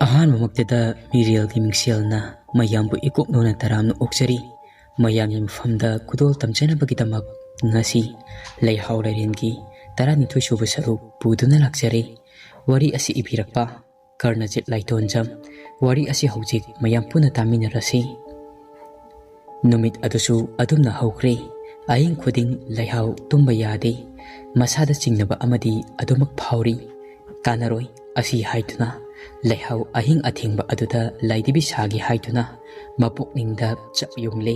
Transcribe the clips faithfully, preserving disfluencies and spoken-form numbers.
ꯑꯍꯥꯟꯕꯃꯛꯇꯗ ꯃꯤꯔꯦꯜꯒꯤ ꯃꯤꯡꯁꯦꯜꯅ ꯃꯌꯥꯝꯕꯨ ꯏꯀꯣꯛꯅꯧꯅ ꯇꯔꯥꯝꯅ ꯑꯣꯛꯆꯔꯤ꯫ ꯃꯌꯥꯝꯒꯤ ꯃꯐꯝꯗ ꯈꯨꯗꯣꯜ ꯇꯝꯖꯅꯕꯒꯤꯗꯃꯛ ꯉꯁꯤ ꯂꯩꯍꯥꯎ ꯂꯩꯔꯦꯟꯒꯤ ꯇꯔꯥꯅꯤꯊꯣꯏ ꯁꯨꯕ ꯁꯔꯨꯛ ꯄꯨꯗꯨꯅ ꯂꯥꯛꯆꯔꯤ꯫ ꯋꯥꯔꯤ ꯑꯁꯤ ꯏꯕꯤꯔꯛꯄ ꯀꯔꯅꯖꯤꯠ ꯂꯥꯏꯇꯣꯟꯖꯝ꯫ ꯋꯥꯔꯤ ꯑꯁꯤ ꯍꯧꯖꯤꯛ ꯃꯌꯥꯝ ꯄꯨꯟꯅ ꯇꯥꯃꯤꯟꯅꯔꯁꯤ꯫ ꯅꯨꯃꯤꯠ ꯑꯗꯨꯁꯨ ꯑꯗꯨꯝꯅ ꯍꯧꯈ꯭ꯔꯦ꯫ ꯑꯍꯤꯡ ꯈꯨꯗꯤꯡ ꯂꯩꯍꯥꯎ ꯇꯨꯝꯕ ꯌꯥꯗꯦ꯫ ꯃꯁꯥꯗ ꯆꯤꯡꯅꯕ ꯑꯃꯗꯤ ꯑꯗꯨꯃꯛ ꯐꯥꯎꯔꯤ꯫ "ꯀꯥꯟꯅꯔꯣꯏ" ꯑꯁꯤ ꯍꯥꯏꯗꯨꯅ ꯂꯩꯍꯥꯎ ꯑꯍꯤꯡ ꯑꯊꯦꯡꯕ ꯑꯗꯨꯗ ꯂꯥꯏꯙꯤꯕꯤ ꯁꯥꯒꯦ ꯍꯥꯏꯗꯨꯅ ꯃꯄꯨꯛꯅꯤꯡꯗ ꯆꯞ ꯌꯨꯡꯂꯦ꯫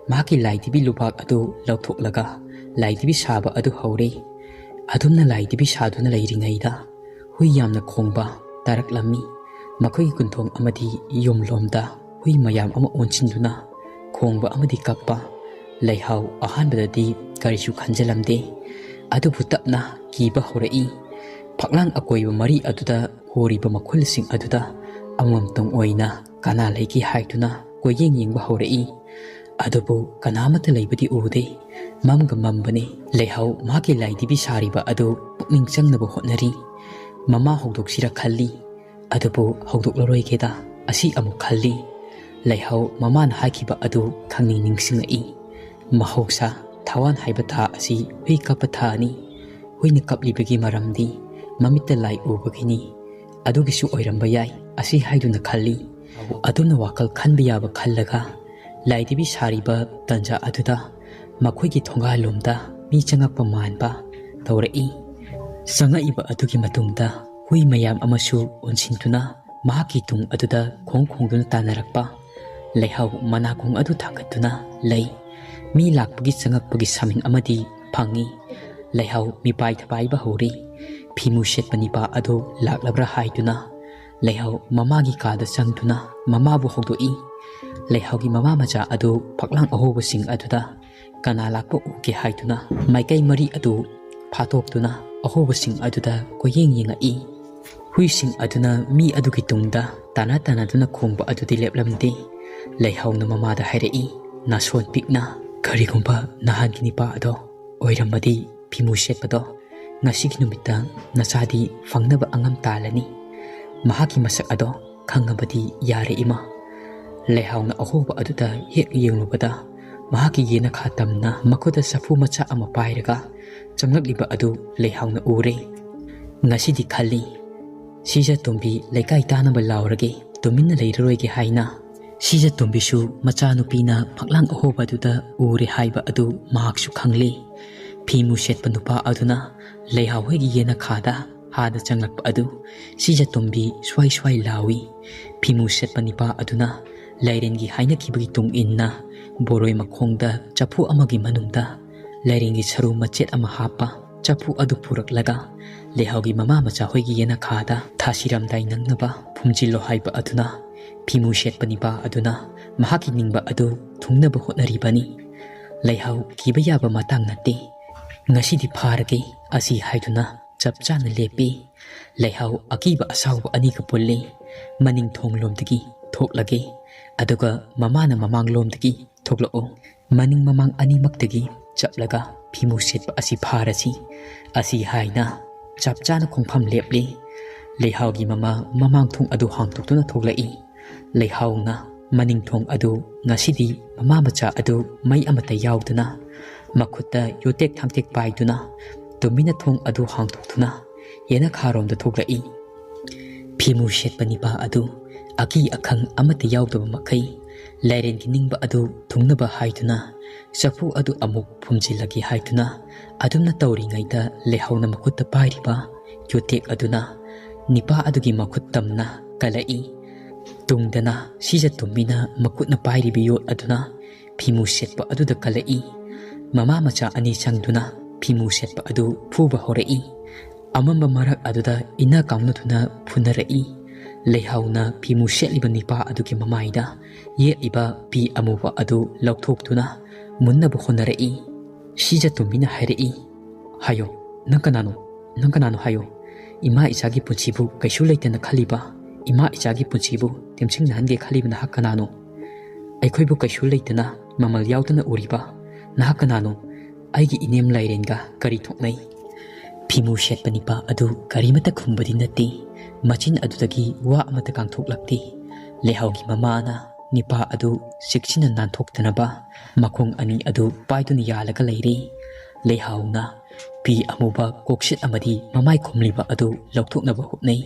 ꯃꯍꯥꯛꯀꯤ ꯂꯥꯏꯙꯤꯕꯤ ꯂꯨꯕꯥꯛ ꯑꯗꯨ ꯂꯧꯊꯣꯛꯂꯒ ꯂꯥꯏꯙꯤꯕꯤ ꯁꯥꯕ ꯑꯗꯨ ꯍꯧꯔꯦ꯫ ꯑꯗꯨꯝꯅ ꯂꯥꯏꯙꯤꯕꯤ ꯁꯥꯗꯨꯅ ꯂꯩꯔꯤꯉꯩꯗ ꯍꯨꯏ ꯌꯥꯝꯅ ꯈꯣꯡꯕ ꯇꯥꯔꯛꯂꯝꯃꯤ꯫ ꯃꯈꯣꯏꯒꯤ ꯀꯨꯟꯊꯣꯡ ꯑꯃꯗꯤ ꯌꯨꯝꯂꯣꯝꯗ ꯍꯨꯏ ꯃꯌꯥꯝ ꯑꯃ ꯑꯣꯟꯁꯤꯟꯗꯨꯅ ꯈꯣꯡꯕ ꯑꯃꯗꯤ ꯀꯞꯄ꯫ ꯂꯩꯍꯥꯎ ꯑꯍꯥꯟꯕꯗꯗꯤ ꯀꯔꯤꯁꯨ ꯈꯟꯖꯤꯜꯂꯝꯗꯦ, ꯑꯗꯨꯕꯨ ꯇꯞꯅ ꯀꯤꯕ ꯍꯧꯔꯛꯏ꯫ ꯐꯛꯂꯥꯡ ꯑꯀꯣꯏꯕ ꯃꯔꯤ ꯑꯗꯨꯗ ꯍꯣꯔꯤꯕ ꯃꯈꯨꯜꯁꯤꯡ ꯑꯗꯨꯗ ꯑꯃꯃꯝꯇꯪ ꯑꯣꯏꯅ ꯀꯅꯥ ꯂꯩꯒꯦ ꯍꯥꯏꯗꯨꯅ ꯀꯣꯏꯌꯦꯡ ꯌꯦꯡꯕ ꯍꯧꯔꯛꯏ꯫ ꯑꯗꯨꯕꯨ ꯀꯅꯥꯃꯠꯇ ꯂꯩꯕꯗꯤ ꯎꯗꯦ꯫ ꯃꯝꯒ ꯃꯝꯕꯅꯤ꯫ ꯂꯩꯍꯥꯎ ꯃꯍꯥꯛꯀꯤ ꯂꯥꯏꯙꯤꯕꯤ ꯁꯥꯔꯤꯕ ꯑꯗꯨ ꯄꯨꯛꯅꯤꯡ ꯆꯪꯅꯕ ꯍꯣꯠꯅꯔꯤ꯫ ꯃꯃꯥ ꯍꯧꯗꯣꯛꯁꯤꯔ ꯈꯜꯂꯤ, ꯑꯗꯨꯕꯨ ꯍꯧꯗꯣꯛꯂꯔꯣꯏꯒꯦꯗ ꯑꯁꯤ ꯑꯃꯨꯛ ꯈꯜꯂꯤ꯫ ꯂꯩꯍꯥꯎ ꯃꯃꯥꯅ ꯍꯥꯏꯈꯤꯕ ꯑꯗꯨ ꯈꯪꯅꯤꯡ ꯅꯤꯡꯁꯤꯡꯂꯛꯏ꯫ ꯃꯍꯧꯁꯥ ꯊꯋꯥꯟ ꯍꯥꯏꯕ ꯊꯥ ꯑꯁꯤ ꯍꯨꯏ ꯀꯞꯄ ꯊꯥꯅꯤ꯫ ꯍꯨꯏꯅ ꯀꯞꯂꯤꯕꯒꯤ ꯃꯔꯝꯗꯤ ꯃꯃꯤꯠꯇ ꯂꯥꯏ ꯎꯕꯒꯤꯅꯤ꯫ ꯑꯗꯨꯒꯤꯁꯨ ꯑꯣꯏꯔꯝꯕ ꯌꯥꯏ ꯑꯁꯤ ꯍꯥꯏꯗꯨꯅ ꯈꯜꯂꯤ꯫ ꯑꯗꯨꯝꯅ ꯋꯥꯈꯜ ꯈꯟꯕ ꯌꯥꯕ ꯈꯜꯂꯒ ꯂꯥꯏꯙꯤꯕꯤ ꯁꯥꯔꯤꯕ ꯇꯟꯖꯥ ꯑꯗꯨꯗ ꯃꯈꯣꯏꯒꯤ ꯊꯣꯡꯒꯥꯜꯂꯣꯝꯗ ꯃꯤ ꯆꯪꯉꯛꯄ ꯃꯥꯟꯕ ꯇꯧꯔꯛꯏ꯫ ꯆꯪꯉꯛꯏꯕ ꯑꯗꯨꯒꯤ ꯃꯇꯨꯡꯗ ꯍꯨꯏ ꯃꯌꯥꯝ ꯑꯃꯁꯨ ꯑꯣꯟꯁꯤꯟꯗꯨꯅ ꯃꯍꯥꯛꯀꯤ ꯇꯨꯡ ꯑꯗꯨꯗ ꯈꯣꯡ ꯈꯣꯡꯗꯨꯅ ꯇꯥꯟꯅꯔꯛꯄ꯫ ꯂꯩꯍꯥꯎ ꯃꯅꯥꯀꯣꯡ ꯑꯗꯨ ꯊꯥꯡꯒꯠꯇꯨꯅ ꯂꯩ꯫ ꯃꯤ ꯂꯥꯛꯄꯒꯤ ꯆꯪꯉꯛꯄꯒꯤ ꯁꯃꯤꯡ ꯑꯃꯗꯤ ꯐꯪꯏ꯫ ꯂꯩꯍꯥꯎ ꯃꯤꯄꯥꯏ ꯊꯄꯥꯏꯕ ꯍꯧꯔꯤ꯫ ꯐꯤꯃꯨ ꯁꯦꯠꯄ ꯅꯤꯄꯥ ꯑꯗꯨ ꯂꯥꯛꯂꯕ꯭ꯔꯥ ꯍꯥꯏꯗꯨꯅ ꯂꯩꯍꯥꯎ ꯃꯃꯥꯒꯤ ꯀꯥꯗ ꯆꯪꯗꯨꯅ ꯃꯃꯥꯕꯨ ꯍꯧꯗꯣꯛꯏ꯫ ꯂꯩꯍꯥꯎꯒꯤ ꯃꯃꯥ ꯃꯆꯥ ꯑꯗꯨ ꯐꯛꯂꯥꯡ ꯑꯍꯣꯕꯁꯤꯡ ꯑꯗꯨꯗ ꯀꯅꯥ ꯂꯥꯛꯄ ꯎꯒꯦ ꯍꯥꯏꯗꯨꯅ ꯃꯥꯏꯀꯩ ꯃꯔꯤ ꯑꯗꯨ ꯐꯥꯠꯇꯣꯛꯇꯨꯅ ꯑꯍꯣꯕꯁꯤꯡ ꯑꯗꯨꯗ ꯀꯣꯏꯌꯦꯡ ꯌꯦꯡꯉꯛꯏ꯫ ꯍꯨꯏꯁꯤꯡ ꯑꯗꯨꯅ ꯃꯤ ꯑꯗꯨꯒꯤ ꯇꯨꯡꯗ ꯇꯥꯟꯅ ꯇꯥꯟꯅꯗꯨꯅ ꯈꯣꯡꯕ ꯑꯗꯨꯗꯤ ꯂꯦꯞꯂꯝꯗꯦ꯫ ꯂꯩꯍꯥꯎꯅ ꯃꯃꯥꯗ ꯍꯥꯏꯔꯛꯏ, ꯅꯥꯁꯣꯟ ꯄꯤꯛꯅ, "ꯀꯔꯤꯒꯨꯝꯕ ꯅꯍꯥꯟꯒꯤ ꯅꯤꯄꯥ ꯑꯗꯣ ꯑꯣꯏꯔꯝꯃꯗꯤ ꯐꯤꯃꯨ ꯁꯦꯠꯄꯗꯣ ꯉꯁꯤꯒꯤ ꯅꯨꯃꯤꯠꯇ ꯅꯆꯥꯗꯤ ꯐꯪꯅꯕ ꯑꯉꯝ ꯇꯥꯜꯂꯅꯤ꯫ "ꯃꯍꯥꯛꯀꯤ ꯃꯁꯛ ꯑꯗꯣ ꯈꯪꯉꯕꯗꯤ ꯌꯥꯔꯦ, ꯏꯃꯥ꯫" ꯂꯩꯍꯥꯎꯅ ꯑꯍꯣꯕ ꯑꯗꯨꯗ ꯍꯦꯛ ꯌꯦꯡꯂꯨꯕꯗ, ꯃꯍꯥꯛꯀꯤ ꯌꯦꯅꯈꯥ ꯇꯝꯅ ꯃꯈꯨꯠꯇ ꯆꯐꯨ ꯃꯆꯥ ꯑꯃ ꯄꯥꯏꯔꯒ ꯆꯪꯂꯛꯂꯤꯕ ꯑꯗꯨ ꯂꯩꯍꯥꯎꯅ ꯎꯔꯦ꯫ ꯉꯁꯤꯗꯤ ꯈꯜꯂꯤ, ꯁꯤꯖ ꯇꯣꯝꯕꯤ ꯂꯩꯀꯥꯏ ꯇꯥꯅꯕ ꯂꯥꯎꯔꯒꯦ, ꯇꯨꯃꯤꯟꯅ ꯂꯩꯔꯔꯣꯏꯒꯦ ꯍꯥꯏꯅ꯫ ꯁꯤꯖ ꯇꯣꯝꯕꯤꯁꯨ ꯃꯆꯥꯅꯨꯄꯤꯅ ꯐꯛꯂꯥꯡ ꯑꯍꯣꯕ ꯑꯗꯨꯗ ꯎꯔꯦ ꯍꯥꯏꯕ ꯑꯗꯨ ꯃꯍꯥꯛꯁꯨ ꯈꯪꯂꯦ꯫ ꯐꯤꯃꯨ ꯁꯦꯠꯄ ꯅꯨꯄꯥ ꯑꯗꯨꯅ ꯂꯩꯍꯥꯎ ꯍꯣꯏꯒꯤ ꯌꯦꯅꯈꯥꯗ ꯍꯥꯟꯅ ꯆꯪꯂꯛꯄ ꯑꯗꯨ ꯁꯤꯖ ꯇꯣꯝꯕꯤ ꯁ꯭ꯋꯥꯏ ꯁ꯭ꯋꯥꯏ ꯂꯥꯎꯏ꯫ ꯐꯤꯃꯨ ꯁꯦꯠꯄ ꯅꯤꯄꯥ ꯑꯗꯨꯅ ꯂꯥꯏꯔꯦꯟꯒꯤ ꯍꯥꯏꯅꯈꯤꯕꯒꯤ ꯇꯨꯡ ꯏꯟꯅ ꯕꯣꯔꯣꯏ ꯃꯈꯣꯡꯗ ꯆꯐꯨ ꯑꯃꯒꯤ ꯃꯅꯨꯡꯗ ꯂꯥꯏꯔꯦꯟꯒꯤ ꯁꯔꯨ ꯃꯆꯦꯠ ꯑꯃ ꯍꯥꯞꯄ ꯆꯐꯨ ꯑꯗꯨ ꯄꯨꯔꯛꯂꯒ ꯂꯩꯍꯥꯎꯒꯤ ꯃꯃꯥ ꯃꯆꯥ ꯍꯣꯏꯒꯤ ꯌꯦꯅꯈꯥꯗ ꯊꯥꯁꯤꯔꯝꯗꯥꯏ ꯅꯪꯅꯕ ꯐꯨꯝꯖꯤꯜꯂꯣ ꯍꯥꯏꯕ ꯑꯗꯨꯅ ꯐꯤꯃꯨ ꯁꯦꯠꯄ ꯅꯤꯄꯥ ꯑꯗꯨꯅ ꯃꯍꯥꯛꯀꯤ ꯅꯤꯡꯕ ꯑꯗꯨ ꯊꯨꯡꯅꯕ ꯍꯣꯠꯅꯔꯤꯕꯅꯤ꯫ ꯂꯩꯍꯥꯎ ꯀꯤꯕ ꯌꯥꯕ ꯃꯇꯥꯡ ꯅꯠꯇꯦ꯫ "ꯉꯁꯤꯗꯤ ꯐꯥꯔꯒꯦ" ꯑꯁꯤ ꯍꯥꯏꯗꯨꯅ ꯆꯞ ꯆꯥꯅ ꯂꯦꯞꯄꯤ꯫ ꯂꯩꯍꯥꯎ ꯑꯀꯤꯕ ꯑꯁꯥꯎꯕ ꯑꯅꯤꯒ ꯄꯨꯜꯂꯤ꯫ "ꯃꯅꯤꯡ ꯊꯣꯡ ꯂꯣꯝꯗꯒꯤ ꯊꯣꯛꯂꯒꯦ, ꯑꯗꯨꯒ ꯃꯃꯥꯅ ꯃꯃꯥꯡ ꯂꯣꯝꯗꯒꯤ ꯊꯣꯛꯂꯛꯎ꯫ ꯃꯅꯤꯡ ꯃꯃꯥꯡ ꯑꯅꯤꯃꯛꯇꯒꯤ ꯆꯞꯂꯒ ꯐꯤꯃꯨ ꯁꯦꯠꯄ ꯑꯁꯤ ꯐꯥꯔꯁꯤ" ꯑꯁꯤ ꯍꯥꯏꯅ ꯆꯞ ꯆꯥꯅ ꯈꯣꯡꯐꯝ ꯂꯦꯞꯂꯤ꯫ ꯂꯩꯍꯥꯎꯒꯤ ꯃꯃꯥ ꯃꯃꯥꯡ ꯊꯣꯡ ꯑꯗꯨ ꯍꯥꯡꯗꯣꯛꯇꯨꯅ ꯊꯣꯛꯂꯛꯏ꯫ ꯂꯩꯍꯥꯎꯅ ꯃꯅꯤꯡ ꯊꯣꯡ ꯑꯗꯨ ꯉꯁꯤꯗꯤ ꯃꯃꯥ ꯃꯆꯥ ꯑꯗꯨ ꯃꯩ ꯑꯃꯠꯇ ꯌꯥꯎꯗꯅ ꯃꯈꯨꯠꯇ ꯌꯣꯇꯦꯛ ꯊꯥꯡꯇꯦꯛ ꯄꯥꯏꯗꯨꯅ ꯇꯨꯃꯤꯟꯅ ꯊꯣꯡ ꯑꯗꯨ ꯍꯥꯡꯗꯣꯛꯇꯨꯅ ꯌꯦꯅꯈꯥꯔꯣꯝꯗ ꯊꯣꯛꯂꯛꯏ꯫ ꯐꯤꯃꯨ ꯁꯦꯠꯄ ꯅꯤꯄꯥ ꯑꯗꯨ ꯑꯀꯤ ꯑꯈꯪ ꯑꯃꯠꯇ ꯌꯥꯎꯗꯕ ꯃꯈꯩ ꯂꯥꯏꯔꯦꯟꯒꯤ ꯅꯤꯡꯕ ꯑꯗꯨ ꯊꯨꯡꯅꯕ ꯍꯥꯏꯗꯨꯅ ꯆꯐꯨ ꯑꯗꯨ ꯑꯃꯨꯛ ꯐꯨꯝꯖꯤꯜꯂꯒꯦ ꯍꯥꯏꯗꯨꯅ ꯑꯗꯨꯝꯅ ꯇꯧꯔꯤꯉꯩꯗ ꯂꯩꯍꯥꯎꯅ ꯃꯈꯨꯠꯇ ꯄꯥꯏꯔꯤꯕ ꯌꯣꯇꯦꯛ ꯑꯗꯨꯅ ꯅꯤꯄꯥ ꯑꯗꯨꯒꯤ ꯃꯈꯨꯠ ꯇꯝꯅ ꯀꯜꯂꯛꯏ꯫ ꯇꯨꯡꯗꯅ ꯁꯤꯖ ꯇꯨꯝꯕꯤꯅ ꯃꯈꯨꯠꯅ ꯄꯥꯏꯔꯤꯕ ꯌꯣꯠ ꯑꯗꯨꯅ ꯐꯤꯃꯨ ꯁꯦꯠꯄ ꯑꯗꯨꯗ ꯀꯜꯂꯛꯏ꯫ ꯃꯃꯥ ꯃꯆꯥ ꯑꯅꯤ ꯆꯪꯗꯨꯅ ꯐꯤꯃꯨ ꯁꯦꯠꯄ ꯑꯗꯨ ꯐꯨꯕ ꯍꯧꯔꯛꯏ꯫ ꯑꯃꯝꯕ ꯃꯔꯛ ꯑꯗꯨꯗ ꯏꯅꯥ ꯀꯥꯎꯅꯗꯨꯅ ꯐꯨꯅꯔꯛꯏ꯫ ꯂꯩꯍꯥꯎꯅ ꯐꯤꯃꯨ ꯁꯦꯠꯂꯤꯕ ꯅꯤꯄꯥ ꯑꯗꯨꯒꯤ ꯃꯃꯥꯏꯗ ꯌꯦꯠꯂꯤꯕ ꯐꯤ ꯑꯃꯨꯕ ꯑꯗꯨ ꯂꯧꯊꯣꯛꯇꯨꯅ ꯃꯨꯟꯅꯕ ꯍꯣꯠꯅꯔꯛꯏ꯫ ꯁꯤꯖ ꯇꯨꯝꯕꯤꯅ ꯍꯥꯏꯔꯛꯏ, "ꯍꯥꯏꯌꯣ, ꯅꯪ ꯀꯅꯥꯅꯣ? ꯅꯪ ꯀꯅꯥꯅꯣ ꯍꯥꯏꯌꯣ? ꯏꯃꯥ ꯏꯆꯥꯒꯤ ꯄꯨꯟꯁꯤꯕꯨ ꯀꯩꯁꯨ ꯂꯩꯇꯅ ꯈꯜꯂꯤꯕ, ꯏꯃꯥ ꯏꯆꯥꯒꯤ ꯄꯨꯟꯁꯤꯕꯨ ꯇꯦꯝꯁꯤꯡꯅꯍꯟꯒꯦ ꯈꯜꯂꯤꯕ ꯅꯍꯥꯛ ꯀꯅꯥꯅꯣ? ꯑꯩꯈꯣꯏꯕꯨ ꯀꯩꯁꯨ ꯂꯩꯇꯅ ꯃꯃꯜ ꯌꯥꯎꯗꯅ ꯎꯔꯤꯕ ꯅꯍꯥꯛ ꯀꯅꯥꯅꯣ? ꯑꯩꯒꯤ ꯏꯅꯦꯝ ꯂꯥꯏꯔꯦꯟꯒ ꯀꯔꯤ ꯊꯣꯛꯅꯩ?" ꯐꯤꯃꯨ ꯁꯦꯠꯄ ꯅꯤꯄꯥ ꯑꯗꯨ ꯀꯔꯤꯃꯠꯇ ꯈꯨꯝꯕꯗꯤ ꯅꯠꯇꯦ꯫ ꯃꯆꯤꯟ ꯑꯗꯨꯗꯒꯤ ꯋꯥ ꯑꯃꯠꯇ ꯀꯥꯡꯊꯣꯛꯂꯛꯇꯦ꯫ ꯂꯩꯍꯥꯎꯒꯤ ꯃꯃꯥꯅ ꯅꯤꯄꯥ ꯑꯗꯨ ꯆꯦꯛꯁꯤꯟꯅ ꯅꯥꯟꯊꯣꯛꯇꯅꯕ ꯃꯈꯣꯡ ꯑꯅꯤ ꯑꯗꯨ ꯄꯥꯏꯗꯨꯅ ꯌꯥꯜꯂꯒ ꯂꯩꯔꯦ꯫ ꯂꯩꯍꯥꯎꯅ ꯐꯤ ꯑꯃꯨꯕ ꯀꯣꯛꯁꯤꯠ ꯑꯃꯗꯤ ꯃꯃꯥꯏ ꯈꯨꯝꯂꯤꯕ ꯑꯗꯨ ꯂꯧꯊꯣꯛꯅꯕ ꯍꯣꯠꯅꯩ꯫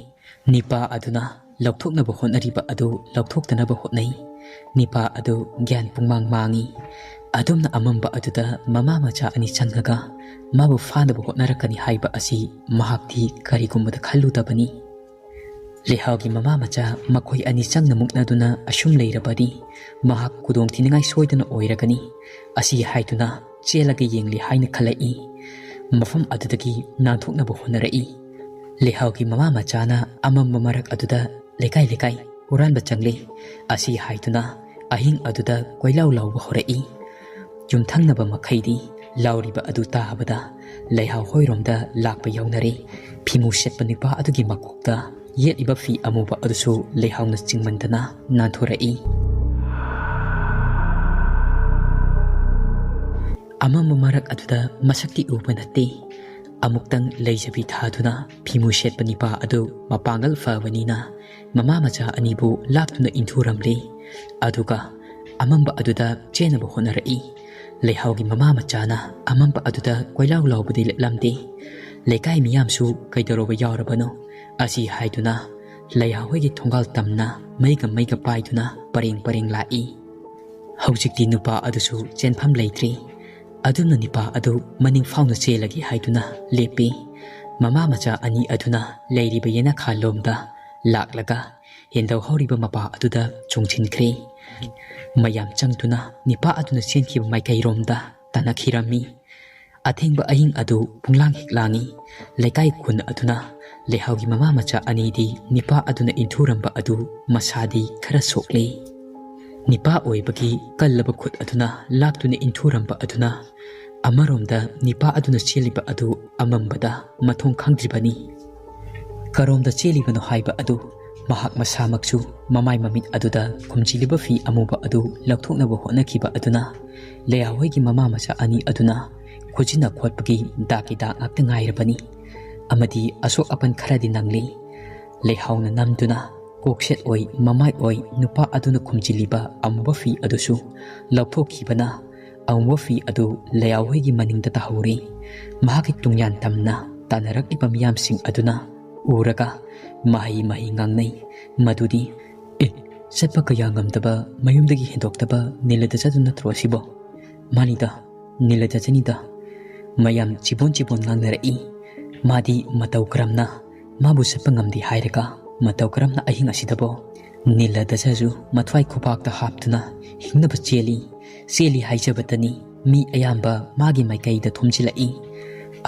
ꯅꯤꯄꯥ ꯑꯗꯨꯅ ꯂꯧꯊꯣꯛꯅꯕ ꯍꯣꯠꯅꯔꯤꯕ ꯑꯗꯨ ꯂꯧꯊꯣꯛꯇꯅꯕ ꯍꯣꯠꯅꯩ꯫ ꯅꯤꯄꯥ ꯑꯗꯨ ꯒ꯭ꯌꯥꯟ ꯄꯨꯡꯃꯥꯡ ꯃꯥꯡꯏ꯫ ꯑꯗꯨꯝꯅ ꯑꯃꯝꯕ ꯑꯗꯨꯗ ꯃꯃꯥ ꯃꯆꯥ ꯑꯅꯤ ꯆꯪꯉꯒ ꯃꯥꯕꯨ ꯐꯥꯅꯕ ꯍꯣꯠꯅꯔꯛꯀꯅꯤ ꯍꯥꯏꯕ ꯑꯁꯤ ꯃꯍꯥꯛꯇꯤ ꯀꯔꯤꯒꯨꯝꯕꯗ ꯈꯜꯂꯨꯗꯕꯅꯤ꯫ ꯂꯩꯍꯥꯎꯒꯤ ꯃꯃꯥ ꯃꯆꯥ ꯃꯈꯣꯏ ꯑꯅꯤ ꯆꯪꯅ ꯃꯨꯛꯅꯗꯨꯅ ꯑꯁꯨꯝ ꯂꯩꯔꯕꯗꯤ ꯃꯍꯥꯛ ꯈꯨꯗꯣꯡꯊꯤꯅꯤꯡꯉꯥꯏ ꯁꯣꯏꯗꯅ ꯑꯣꯏꯔꯒꯅꯤ꯫ ꯑꯁꯤ ꯍꯥꯏꯗꯨꯅ ꯆꯦꯜꯂꯒ ꯌꯦꯡꯂꯤ ꯍꯥꯏꯅ ꯈꯜꯂꯛꯏ꯫ ꯃꯐꯝ ꯑꯗꯨꯗꯒꯤ ꯅꯥꯟꯊꯣꯛꯅꯕ ꯍꯣꯠꯅꯔꯛꯏ꯫ ꯂꯩꯍꯥꯎꯒꯤ ꯃꯃꯥ ꯃꯆꯥꯅ ꯑꯃꯝꯕ ꯃꯔꯛ ꯑꯗꯨꯗ ꯂꯩꯀꯥꯏ ꯂꯩꯀꯥꯏ ꯍꯨꯔꯥꯟꯕ ꯆꯪꯂꯤ꯫ ꯑꯁꯤ ꯍꯥꯏꯗꯨꯅ ꯑꯍꯤꯡ ꯑꯗꯨꯗ ꯀꯣꯏꯂꯥꯎ ꯂꯥꯎꯕ ꯍꯧꯔꯛꯏ꯫ ꯌꯨꯝꯊꯪꯅꯕ ꯃꯈꯩꯗꯤ ꯂꯥꯎꯔꯤꯕ ꯑꯗꯨ ꯇꯥꯕꯗ ꯂꯩꯍꯥꯎ ꯍꯣꯏꯔꯣꯝꯗ ꯂꯥꯛꯄ ꯌꯥꯎꯅꯔꯦ꯫ ꯐꯤꯃꯨ ꯁꯦꯠꯄ ꯅꯨꯄꯥ ꯑꯗꯨꯒꯤ ꯃꯀꯣꯛꯇ ꯌꯦꯠꯂꯤꯕ ꯐꯤ ꯑꯃꯨꯕ ꯑꯗꯨꯁꯨ ꯂꯩꯍꯥꯎꯅ ꯆꯤꯡꯃꯟꯗꯅ ꯅꯥꯟꯊꯣꯔꯛꯏ꯫ ꯑꯃꯝꯕ ꯃꯔꯛ ꯑꯗꯨꯗ ꯃꯁꯛꯇꯤ ꯎꯕ ꯅꯠꯇꯦ꯫ ꯑꯃꯨꯛꯇꯪ ꯂꯩꯖꯕꯤ ꯊꯥꯗꯨꯅ ꯐꯤꯃꯨ ꯁꯦꯠꯄ ꯅꯤꯄꯥ ꯑꯗꯨ ꯃꯄꯥꯡꯒꯜ ꯐꯕꯅꯤꯅ ꯃꯃꯥ ꯃꯆꯥ ꯑꯅꯤꯕꯨ ꯂꯥꯛꯇꯨꯅ ꯏꯟꯊꯨꯔꯝꯂꯦ꯫ ꯑꯗꯨꯒ ꯑꯃꯝꯕ ꯑꯗꯨꯗ ꯆꯦꯟꯅꯕ ꯍꯣꯠꯅꯔꯛꯏ꯫ ꯂꯩꯍꯥꯎꯒꯤ ꯃꯃꯥ ꯃꯆꯥꯅ ꯑꯃꯝꯕ ꯑꯗꯨꯗ ꯀꯣꯏꯂꯥꯎ ꯂꯥꯎꯕꯗꯤ ꯂꯦꯞꯂꯝꯗꯦ꯫ ꯂꯩꯀꯥꯏ ꯃꯤꯌꯥꯝꯁꯨ "ꯀꯩꯗꯧꯔꯕ ꯌꯥꯎꯔꯕꯅꯣ?" ꯑꯁꯤ ꯍꯥꯏꯗꯨꯅ ꯂꯩꯍꯥꯎ ꯍꯣꯏꯒꯤ ꯊꯣꯡꯒꯥꯜ ꯇꯝꯅ ꯃꯩꯒ ꯃꯩꯒ ꯄꯥꯏꯗꯨꯅ ꯄꯔꯦꯡ ꯄꯔꯦꯡ ꯂꯥꯛꯏ꯫ ꯍꯧꯖꯤꯛꯇꯤ ꯅꯨꯄꯥ ꯑꯗꯨꯁꯨ ꯆꯦꯟꯐꯝ ꯂꯩꯇ꯭ꯔꯤ꯫ ꯑꯗꯨꯝꯅ ꯅꯤꯄꯥ ꯑꯗꯨ ꯃꯅꯤꯡ ꯐꯥꯎꯅ ꯆꯦꯜꯂꯒꯦ ꯍꯥꯏꯗꯨꯅ ꯂꯦꯞꯄꯤ꯫ ꯃꯃꯥ ꯃꯆꯥ ꯑꯅꯤ ꯑꯗꯨꯅ ꯂꯩꯔꯤꯕ ꯌꯦꯅꯈꯥ ꯂꯣꯝꯗ ꯂꯥꯛꯂꯒ ꯍꯦꯟꯗꯧ ꯍꯧꯔꯤꯕ ꯃꯄꯥ ꯑꯗꯨꯗ ꯆꯣꯡꯁꯤꯟꯈ꯭ꯔꯦ꯫ ꯃꯌꯥꯝ ꯆꯪꯗꯨꯅ ꯅꯤꯄꯥ ꯑꯗꯨꯅ ꯆꯦꯟꯈꯤꯕ ꯃꯥꯏꯀꯩꯔꯣꯝꯗ ꯇꯥꯟꯅꯈꯤꯔꯝꯃꯤ꯫ ꯑꯊꯦꯡꯕ ꯑꯍꯤꯡ ꯑꯗꯨ ꯄꯨꯡꯂꯥꯡ ꯍꯦꯛ ꯂꯥꯡꯏ꯫ ꯂꯩꯀꯥꯏ ꯈꯨꯟ ꯑꯗꯨꯅ ꯂꯩꯍꯥꯎꯒꯤ ꯃꯃꯥ ꯃꯆꯥ ꯑꯅꯤꯗꯤ ꯅꯤꯄꯥ ꯑꯗꯨꯅ ꯏꯟꯊꯨꯔꯝꯕ ꯑꯗꯨ ꯃꯁꯥꯗꯤ ꯈꯔ ꯁꯣꯛꯂꯤ꯫ ꯅꯤꯄꯥ ꯑꯣꯏꯕꯒꯤ ꯀꯜꯂꯕ ꯈꯨꯠ ꯑꯗꯨꯅ ꯂꯥꯛꯇꯨꯅ ꯏꯟꯊꯨꯔꯝꯕ ꯑꯗꯨꯅ ꯑꯃꯔꯣꯝꯗ ꯅꯤꯄꯥ ꯑꯗꯨꯅ ꯆꯦꯜꯂꯤꯕ ꯑꯗꯨ ꯑꯃꯝꯕꯗ ꯃꯊꯣꯡ ꯈꯪꯗ꯭ꯔꯤꯕꯅꯤ꯫ ꯀꯔꯣꯝꯗ ꯆꯦꯜꯂꯤꯕꯅꯣ ꯍꯥꯏꯕ ꯑꯗꯨ ꯃꯍꯥꯛ ꯃꯁꯥꯃꯛꯁꯨ ꯃꯃꯥꯏ ꯃꯃꯤꯠ ꯑꯗꯨꯗ ꯈꯨꯝꯖꯤꯜꯂꯤꯕ ꯐꯤ ꯑꯃꯨꯕ ꯑꯗꯨ ꯂꯧꯊꯣꯛꯅꯕ ꯍꯣꯠꯅꯈꯤꯕ ꯑꯗꯨꯅ ꯂꯩꯍꯥꯎ ꯍꯣꯏꯒꯤ ꯃꯃꯥ ꯃꯆꯥ ꯑꯅꯤ ꯑꯗꯨꯅ ꯈꯨꯖꯤꯟꯅ ꯈꯣꯠꯄꯒꯤ ꯗꯥꯛꯀꯤ ꯗꯥꯛ ꯉꯥꯛꯇ ꯉꯥꯏꯔꯕꯅꯤ꯫ ꯑꯃꯗꯤ ꯑꯁꯣꯛ ꯑꯄꯟ ꯈꯔꯗꯤ ꯅꯪꯂꯤ꯫ ꯂꯩꯍꯥꯎꯅ ꯅꯝꯗꯨꯅ ꯀꯣꯛꯁꯦꯠ ꯑꯣꯏ ꯃꯃꯥꯏ ꯑꯣꯏ ꯅꯨꯄꯥ ꯑꯗꯨꯅ ꯈꯨꯝꯖꯤꯜꯂꯤꯕ ꯑꯃꯨꯕ ꯐꯤ ꯑꯗꯨꯁꯨ ꯂꯧꯊꯣꯛꯈꯤꯕꯅ ꯑꯃꯨꯕ ꯐꯤ ꯑꯗꯨ ꯂꯩꯍꯥꯎ ꯍꯣꯏꯒꯤ ꯃꯅꯤꯡꯗ ꯇꯥꯍꯧꯔꯦ꯫ ꯃꯍꯥꯛꯀꯤ ꯇꯨꯡꯌꯥꯟ ꯇꯝꯅ ꯇꯥꯟꯅꯔꯛꯂꯤꯕ ꯃꯤꯌꯥꯝꯁꯤꯡ ꯑꯗꯨꯅ ꯎꯔꯒ ꯃꯍꯩ ꯃꯍꯩ ꯉꯥꯡꯅꯩ꯫ ꯃꯗꯨꯗꯤ, "ꯑꯦ, ꯆꯠꯄ ꯀꯌꯥ ꯉꯝꯗꯕ ꯃꯌꯨꯝꯗꯒꯤ ꯍꯦꯟꯗꯣꯛꯇꯕ ꯅꯤꯂꯗꯖꯗꯨ ꯅꯠꯇ꯭ꯔꯣ ꯑꯁꯤꯕꯣ?" "ꯃꯥꯅꯤꯗ, ꯅꯤꯂꯗꯖꯅꯤꯗ꯫" ꯃꯌꯥꯝ ꯆꯤꯕꯣꯟ ꯆꯤꯕꯣꯟ ꯉꯥꯡꯅꯔꯛꯏ꯫ ꯃꯥꯗꯤ ꯃꯇꯧ ꯀꯔꯝꯅ ꯃꯥꯕꯨ ꯆꯠꯄ ꯉꯝꯗꯦ ꯍꯥꯏꯔꯒ ꯃꯇꯧ ꯀꯔꯝꯅ ꯑꯍꯤꯡ ꯑꯁꯤꯗꯕꯣ? ꯅꯤꯂꯗꯖꯁꯨ ꯃꯊ꯭ꯋꯥꯏ ꯈꯨꯕꯥꯛꯇ ꯍꯥꯞꯇꯨꯅ ꯍꯤꯡꯅꯕ ꯆꯦꯜꯂꯤ꯫ ꯆꯦꯜꯂꯤ ꯍꯥꯏꯖꯕꯇꯅꯤ, ꯃꯤ ꯑꯌꯥꯝꯕ ꯃꯥꯒꯤ ꯃꯥꯏꯀꯩꯗ ꯊꯣꯝꯖꯤꯜꯂꯛꯏ꯫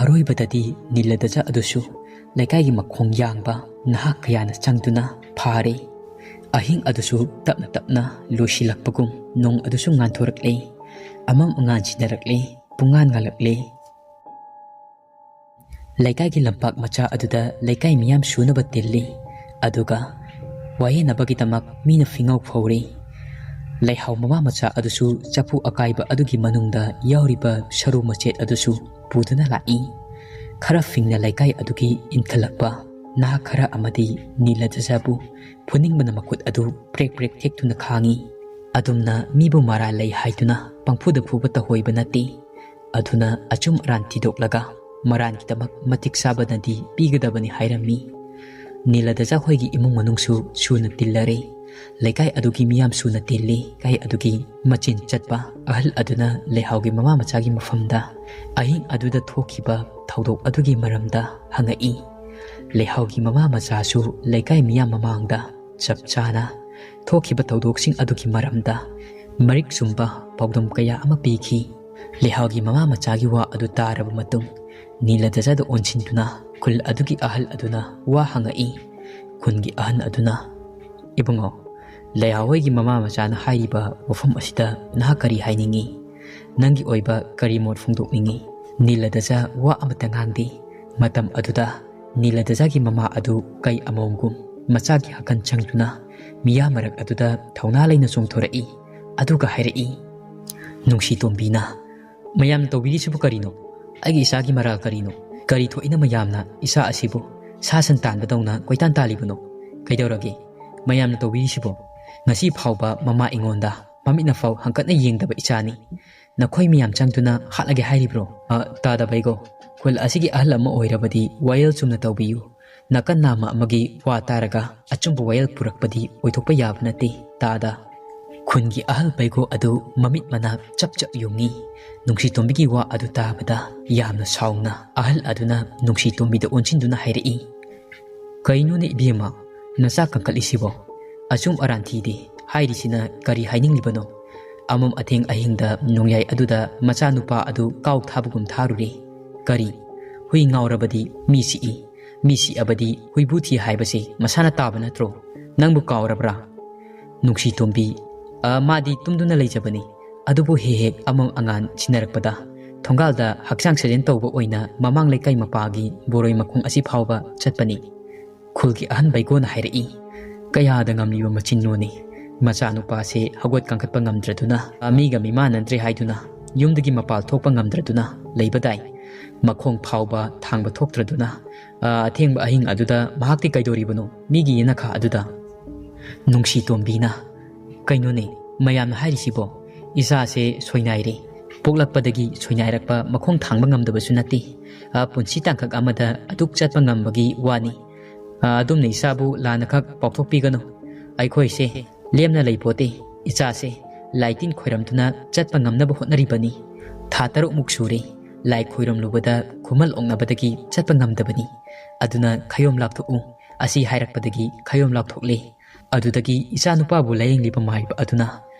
ꯑꯔꯣꯏꯕꯗꯗꯤ ꯅꯤꯂꯗꯖ ꯑꯗꯨꯁꯨ ꯂꯩꯀꯥꯏꯒꯤ ꯃꯈꯣꯡ ꯌꯥꯡꯕ ꯅꯍꯥ ꯀꯌꯥꯅ ꯆꯪꯗꯨꯅ ꯐꯥꯔꯦ꯫ ꯑꯍꯤꯡ ꯑꯗꯨꯁꯨ ꯇꯞꯅ ꯇꯞꯅ ꯂꯣꯏꯁꯤꯜꯂꯛꯄꯒꯨꯝ ꯅꯣꯡ ꯑꯗꯨꯁꯨ ꯉꯥꯟꯊꯣꯔꯛꯂꯦ꯫ ꯑꯃꯝ ꯑꯉꯥꯟ ꯁꯤꯟꯅꯔꯛꯂꯦ꯫ ꯄꯨꯡꯉꯥꯟ ꯉꯥꯜꯂꯛꯂꯦ꯫ ꯂꯩꯀꯥꯏꯒꯤ ꯂꯝꯄꯥꯛ ꯃꯆꯥ ꯑꯗꯨꯗ ꯂꯩꯀꯥꯏ ꯃꯤꯌꯥꯝ ꯁꯨꯅꯕ ꯇꯤꯜꯂꯤ꯫ ꯑꯗꯨꯒ ꯋꯥꯌꯦꯟꯅꯕꯒꯤꯗꯃꯛ ꯃꯤꯅ ꯐꯤꯉꯧ ꯐꯧꯔꯤ꯫ ꯂꯩꯍꯥꯎ ꯃꯃꯥ ꯃꯆꯥ ꯑꯗꯨꯁꯨ ꯆꯐꯨ ꯑꯀꯥꯏꯕ ꯑꯗꯨꯒꯤ ꯃꯅꯨꯡꯗ ꯌꯥꯎꯔꯤꯕ ꯁꯔꯨ ꯃꯆꯦꯠ ꯑꯗꯨꯁꯨ ꯄꯨꯗꯨꯅ ꯂꯥꯛꯏ꯫ ꯈꯔ ꯐꯤꯡꯅ ꯂꯩꯀꯥꯏ ꯑꯗꯨꯒꯤ ꯏꯟꯈꯠꯂꯛꯄ ꯅꯍꯥ ꯈꯔ ꯑꯃꯗꯤ ꯅꯤꯂꯗꯖꯕꯨ ꯐꯨꯅꯤꯡꯕꯅ ꯃꯈꯨꯠ ꯑꯗꯨ ꯄ꯭ꯔꯦꯛ ꯄ꯭ꯔꯦꯛ ꯊꯦꯛꯇꯨꯅ ꯈꯥꯡꯏ꯫ ꯑꯗꯨꯝꯅ ꯃꯤꯕꯨ ꯃꯔꯥꯜ ꯂꯩ ꯍꯥꯏꯗꯨꯅ ꯄꯪꯐꯨꯗ ꯐꯨꯕ ꯇꯧꯍꯣꯏꯕ ꯅꯠꯇꯦ꯫ ꯑꯗꯨꯅ ꯑꯆꯨꯝ ꯑꯔꯥꯟ ꯊꯤꯗꯣꯛꯂꯒ ꯃꯔꯥꯟꯒꯤꯗꯃꯛ ꯃꯇꯤꯛ ꯆꯥꯕꯅꯗꯤ ꯄꯤꯒꯗꯕꯅꯤ ꯍꯥꯏꯔꯝꯃꯤ꯫ ꯅꯤꯂꯗꯖ ꯍꯣꯏꯒꯤ ꯏꯃꯨꯡ ꯃꯅꯨꯡꯁꯨ ꯁꯨꯅ ꯇꯤꯜꯂꯔꯦ꯫ ꯂꯩꯀꯥꯏ ꯑꯗꯨꯒꯤ ꯃꯤꯌꯥꯝ ꯁꯨꯅ ꯇꯤꯜꯂꯤ꯫ ꯂꯩꯀꯥꯏ ꯑꯗꯨꯒꯤ ꯃꯆꯤꯟ ꯆꯠꯄ ꯑꯍꯜ ꯑꯗꯨꯅ ꯂꯩꯍꯥꯎꯒꯤ ꯃꯃꯥ ꯃꯆꯥꯒꯤ ꯃꯐꯝꯗ ꯑꯍꯤꯡ ꯑꯗꯨꯗ ꯊꯣꯛꯈꯤꯕ ꯊꯧꯗꯣꯛ ꯑꯗꯨꯒꯤ ꯃꯔꯝꯗ ꯍꯪꯉꯛꯏ꯫ ꯂꯩꯍꯥꯎꯒꯤ ꯃꯃꯥ ꯃꯆꯥꯁꯨ ꯂꯩꯀꯥꯏ ꯃꯤꯌꯥꯝ ꯃꯃꯥꯡꯗ ꯆꯞ ꯆꯥꯅ ꯊꯣꯛꯈꯤꯕ ꯊꯧꯗꯣꯛꯁꯤꯡ ꯑꯗꯨꯒꯤ ꯃꯔꯝꯗ ꯃꯔꯤꯛ ꯆꯨꯝꯕ ꯄꯥꯎꯗꯝ ꯀꯌꯥ ꯑꯃ ꯄꯤꯈꯤ꯫ ꯂꯩꯍꯥꯎꯒꯤ ꯃꯃꯥ ꯃꯆꯥꯒꯤ ꯋꯥ ꯑꯗꯨ ꯇꯥꯔꯕ ꯃꯇꯨꯡ, ꯅꯤꯂꯗꯖꯗ ꯑꯣꯟꯁꯤꯟꯗꯨꯅ ꯈꯨꯜ ꯑꯗꯨꯒꯤ ꯑꯍꯜ ꯑꯗꯨꯅ ꯋꯥ ꯍꯪꯉꯛꯏ꯫ ꯈꯨꯟꯒꯤ ꯑꯍꯟ ꯑꯗꯨꯅ, "ꯏꯕꯨꯡꯉꯣ, ꯂꯩꯍꯥꯎ ꯍꯣꯏꯒꯤ ꯃꯃꯥ ꯃꯆꯥꯅ ꯍꯥꯏꯔꯤꯕ ꯋꯥꯐꯝ ꯑꯁꯤꯗ ꯅꯍꯥꯛ ꯀꯔꯤ ꯍꯥꯏꯅꯤꯡꯉꯤ? ꯅꯪꯒꯤ ꯑꯣꯏꯕ ꯀꯔꯤ ꯃꯣꯠ ꯐꯣꯡꯗꯣꯛꯅꯤꯡꯉꯤ?" ꯅꯤꯂꯗꯖ ꯋꯥ ꯑꯃꯠꯇ ꯉꯥꯡꯗꯦ꯫ ꯃꯇꯝ ꯑꯗꯨꯗ ꯅꯤꯂꯗꯖꯒꯤ ꯃꯃꯥ ꯑꯗꯨ ꯀꯩ ꯑꯃꯣꯝꯒꯨꯝ ꯃꯆꯥꯒꯤ ꯍꯥꯀꯟ ꯆꯪꯗꯨꯅ ꯃꯤꯌꯥꯝ ꯃꯔꯛ ꯑꯗꯨꯗ ꯊꯧꯅꯥ ꯂꯩꯅ ꯆꯣꯡꯊꯣꯔꯛꯏ꯫ ꯑꯗꯨꯒ ꯍꯥꯏꯔꯛꯏ, "ꯅꯨꯡꯁꯤ ꯇꯣꯝꯕꯤꯅ, ꯃꯌꯥꯝꯅ ꯇꯧꯕꯤꯔꯤꯁꯤꯕꯨ ꯀꯔꯤꯅꯣ? ꯑꯩꯒꯤ ꯏꯆꯥꯒꯤ ꯃꯔꯥꯜ ꯀꯔꯤꯅꯣ? ꯀꯔꯤ ꯊꯣꯛꯏꯅ ꯃꯌꯥꯝꯅ ꯏꯆꯥ ꯑꯁꯤꯕꯨ ꯁꯥ ꯁꯟ ꯇꯥꯟꯕꯗꯧꯅ ꯀꯣꯏꯇꯥꯟ ꯇꯥꯜꯂꯤꯕꯅꯣ? ꯀꯩꯗꯧꯔꯒꯦ? ꯃꯌꯥꯝꯅ ꯇꯧꯕꯤꯔꯤꯁꯤꯕꯣ? ꯉꯁꯤ ꯐꯥꯎꯕ ꯃꯃꯥ ꯑꯩꯉꯣꯟꯗ ꯃꯃꯤꯠꯅꯐꯥꯎ ꯍꯪꯀꯠꯅ ꯌꯦꯡꯗꯕ ꯏꯆꯥꯅꯤ꯫ ꯅꯈꯣꯏ ꯃꯌꯥꯝ ꯆꯪꯗꯨꯅ ꯍꯥꯠꯂꯒꯦ ꯍꯥꯏꯔꯤꯕ꯭ꯔꯣ? ꯑ, ꯇꯥꯗ ꯕꯩꯒꯣ, ꯈꯨꯜ ꯑꯁꯤꯒꯤ ꯑꯍꯜ ꯑꯃ ꯑꯣꯏꯔꯕꯗꯤ ꯋꯥꯌꯦꯜ ꯆꯨꯝꯅ ꯇꯧꯕꯤꯌꯨ꯫ ꯅꯥꯀꯟ ꯅꯥꯝꯃ ꯑꯃꯒꯤ ꯋꯥ ꯇꯥꯔꯒ ꯑꯆꯨꯝꯕ ꯋꯥꯌꯦꯜ ꯄꯨꯔꯛꯄꯗꯤ ꯑꯣꯏꯊꯣꯛꯄ ꯌꯥꯕ ꯅꯠꯇꯦ꯫ ꯇꯥꯗ, ꯈꯨꯟꯒꯤ ꯑꯍꯜ ꯕꯩꯒꯣ ꯑꯗꯨ ꯃꯃꯤꯠ ꯃꯅꯥ ꯆꯞ ꯆꯞ ꯌꯨꯡꯉꯤ꯫ ꯅꯨꯡꯁꯤ ꯇꯣꯝꯕꯤꯒꯤ ꯋꯥ ꯑꯗꯨ ꯇꯥꯕꯗ ꯌꯥꯝꯅ ꯁꯥꯎꯅ ꯑꯍꯜ ꯑꯗꯨꯅ ꯅꯨꯡꯁꯤ ꯇꯣꯝꯕꯤꯗ ꯑꯣꯟꯁꯤꯟꯗꯨꯅ ꯍꯥꯏꯔꯛꯏ, "ꯀꯩꯅꯣꯅꯦ ꯏꯕꯦꯝꯃ, ꯅꯆꯥ ꯀꯟꯈꯠꯂꯤꯁꯤꯕꯣ? ꯑꯆꯨꯝ ꯑꯔꯥꯟ ꯊꯤꯗꯦ꯫ ꯍꯥꯏꯔꯤꯁꯤꯅ ꯀꯔꯤ ꯍꯥꯏꯅꯤꯡꯂꯤꯕꯅꯣ? ꯑꯃꯝ ꯑꯊꯦꯡ ꯑꯍꯤꯡꯗ ꯅꯣꯡꯌꯥꯏ ꯑꯗꯨꯗ ꯃꯆꯥꯅꯨꯄꯥ ꯑꯗꯨ ꯀꯥꯎ ꯊꯥꯕꯒꯨꯝ ꯊꯥꯔꯨꯔꯦ꯫ ꯀꯔꯤ? ꯍꯨꯏ ꯉꯥꯎꯔꯕꯗꯤ ꯃꯤ ꯁꯤꯛꯏ, ꯃꯤ ꯁꯤꯛꯑꯕꯗꯤ ꯍꯨꯏꯕꯨ ꯊꯤ ꯍꯥꯏꯕꯁꯦ ꯃꯁꯥꯅ ꯇꯥꯕ ꯅꯠꯇ꯭ꯔꯣ? ꯅꯪꯕꯨ ꯀꯥꯎꯔꯕ꯭ꯔꯥ?" ꯅꯨꯡꯁꯤ ꯇꯣꯝꯕꯤ, "ꯑ, ꯃꯥꯗꯤ ꯇꯨꯝꯗꯨꯅ ꯂꯩꯖꯕꯅꯤ꯫ ꯑꯗꯨꯕꯨ ꯍꯦꯛ ꯍꯦꯛ ꯑꯃꯝ ꯑꯉꯥꯟ ꯁꯤꯟꯅꯔꯛꯄꯗ ꯊꯣꯡꯒꯥꯜꯗ ꯍꯛꯆꯥꯡ ꯁꯥꯖꯦꯜ ꯇꯧꯕ ꯑꯣꯏꯅ ꯃꯃꯥꯡ ꯂꯩꯀꯥꯏ ꯃꯄꯥꯒꯤ ꯕꯣꯔꯣꯏ ꯃꯈꯣꯡ ꯑꯁꯤ ꯐꯥꯎꯕ ꯆꯠꯄꯅꯤ꯫" ꯈꯨꯜꯒꯤ ꯑꯍꯟ ꯕꯩꯒꯣꯅ ꯍꯥꯏꯔꯛꯏ, "ꯀꯌꯥꯗ ꯉꯝꯂꯤꯕ ꯃꯆꯤꯟꯅꯣꯅꯦ? ꯃꯆꯥꯅꯨꯄꯥꯁꯦ ꯍꯧꯒꯠ ꯀꯥꯡꯈꯠꯄ ꯉꯝꯗ꯭ꯔꯗꯨꯅ, ꯑ, ꯃꯤꯒ ꯃꯤꯃꯥꯟꯅꯗ꯭ꯔꯦ ꯍꯥꯏꯗꯨꯅ, ꯌꯨꯝꯗꯒꯤ ꯃꯄꯥꯜ ꯊꯣꯛꯄ ꯉꯝꯗ꯭ꯔꯗꯨꯅ ꯂꯩꯕꯗꯥꯏ? ꯃꯈꯣꯡ ꯐꯥꯎꯕ ꯊꯥꯡꯕ ꯊꯣꯛꯇ꯭ꯔꯗꯨꯅ, ꯑ, ꯑꯊꯦꯡꯕ ꯑꯍꯤꯡ ꯑꯗꯨꯗ ꯃꯍꯥꯛꯇꯤ ꯀꯩꯗꯧꯔꯤꯕꯅꯣ? ꯃꯤꯒꯤ ꯌꯦꯅꯈꯥ ꯑꯗꯨꯗ?" ꯅꯨꯡꯁꯤ ꯇꯣꯝꯕꯤꯅ, "ꯀꯩꯅꯣꯅꯦ ꯃꯌꯥꯝꯅ ꯍꯥꯏꯔꯤꯁꯤꯕꯣ? ꯏꯆꯥꯁꯦ ꯁꯣꯏꯅꯥꯏꯔꯦ꯫ ꯄꯣꯛꯂꯛꯄꯗꯒꯤ ꯁꯣꯏꯅꯥꯏꯔꯛꯄ, ꯃꯈꯣꯡ ꯊꯥꯡꯕ ꯉꯝꯗꯕꯁꯨ ꯅꯠꯇꯦ꯫ ꯑ, ꯄꯨꯟꯁꯤ ꯇꯥꯡꯀꯛ ꯑꯃꯗ ꯑꯗꯨꯛ ꯆꯠꯄ ꯉꯝꯕꯒꯤ ꯋꯥꯅꯤ꯫ ꯑ, ꯑꯗꯨꯝꯅ ꯏꯆꯥꯕꯨ ꯂꯥꯟꯅ ꯈꯛ ꯄꯥꯎꯊꯣꯛꯄꯤꯒꯅꯨ꯫ ꯑꯩꯈꯣꯏꯁꯦ ꯂꯦꯝꯅ ꯂꯩꯄꯣꯠꯇꯦ꯫ ꯏꯆꯥꯁꯦ ꯂꯥꯏ ꯇꯤꯟ ꯈꯣꯏꯔꯝꯗꯨꯅ ꯆꯠꯄ ꯉꯝꯅꯕ ꯍꯣꯠꯅꯔꯤꯕꯅꯤ꯫ ꯊꯥ ꯇꯔꯨꯛꯃꯨꯛ ꯁꯨꯔꯦ ꯂꯥꯏ ꯈꯣꯏꯔꯝꯂꯨꯕꯗ ꯈꯨꯃꯜ ꯑꯣꯛꯅꯕꯗꯒꯤ ꯆꯠꯄ ꯉꯝꯗꯕꯅꯤ꯫ ꯑꯗꯨꯅ ꯈꯌꯣꯝ ꯂꯥꯛꯊꯣꯛꯎ꯫" ꯑꯁꯤ ꯍꯥꯏꯔꯛꯄꯗꯒꯤ ꯈꯌꯣꯝ ꯂꯥꯛꯊꯣꯛꯂꯦ꯫ ꯑꯗꯨꯗꯒꯤ ꯏꯆꯥꯅꯨꯄꯥꯕꯨ ꯂꯥꯌꯦꯡꯂꯤꯕ ꯃꯥꯏꯕ ꯑꯗꯨꯅ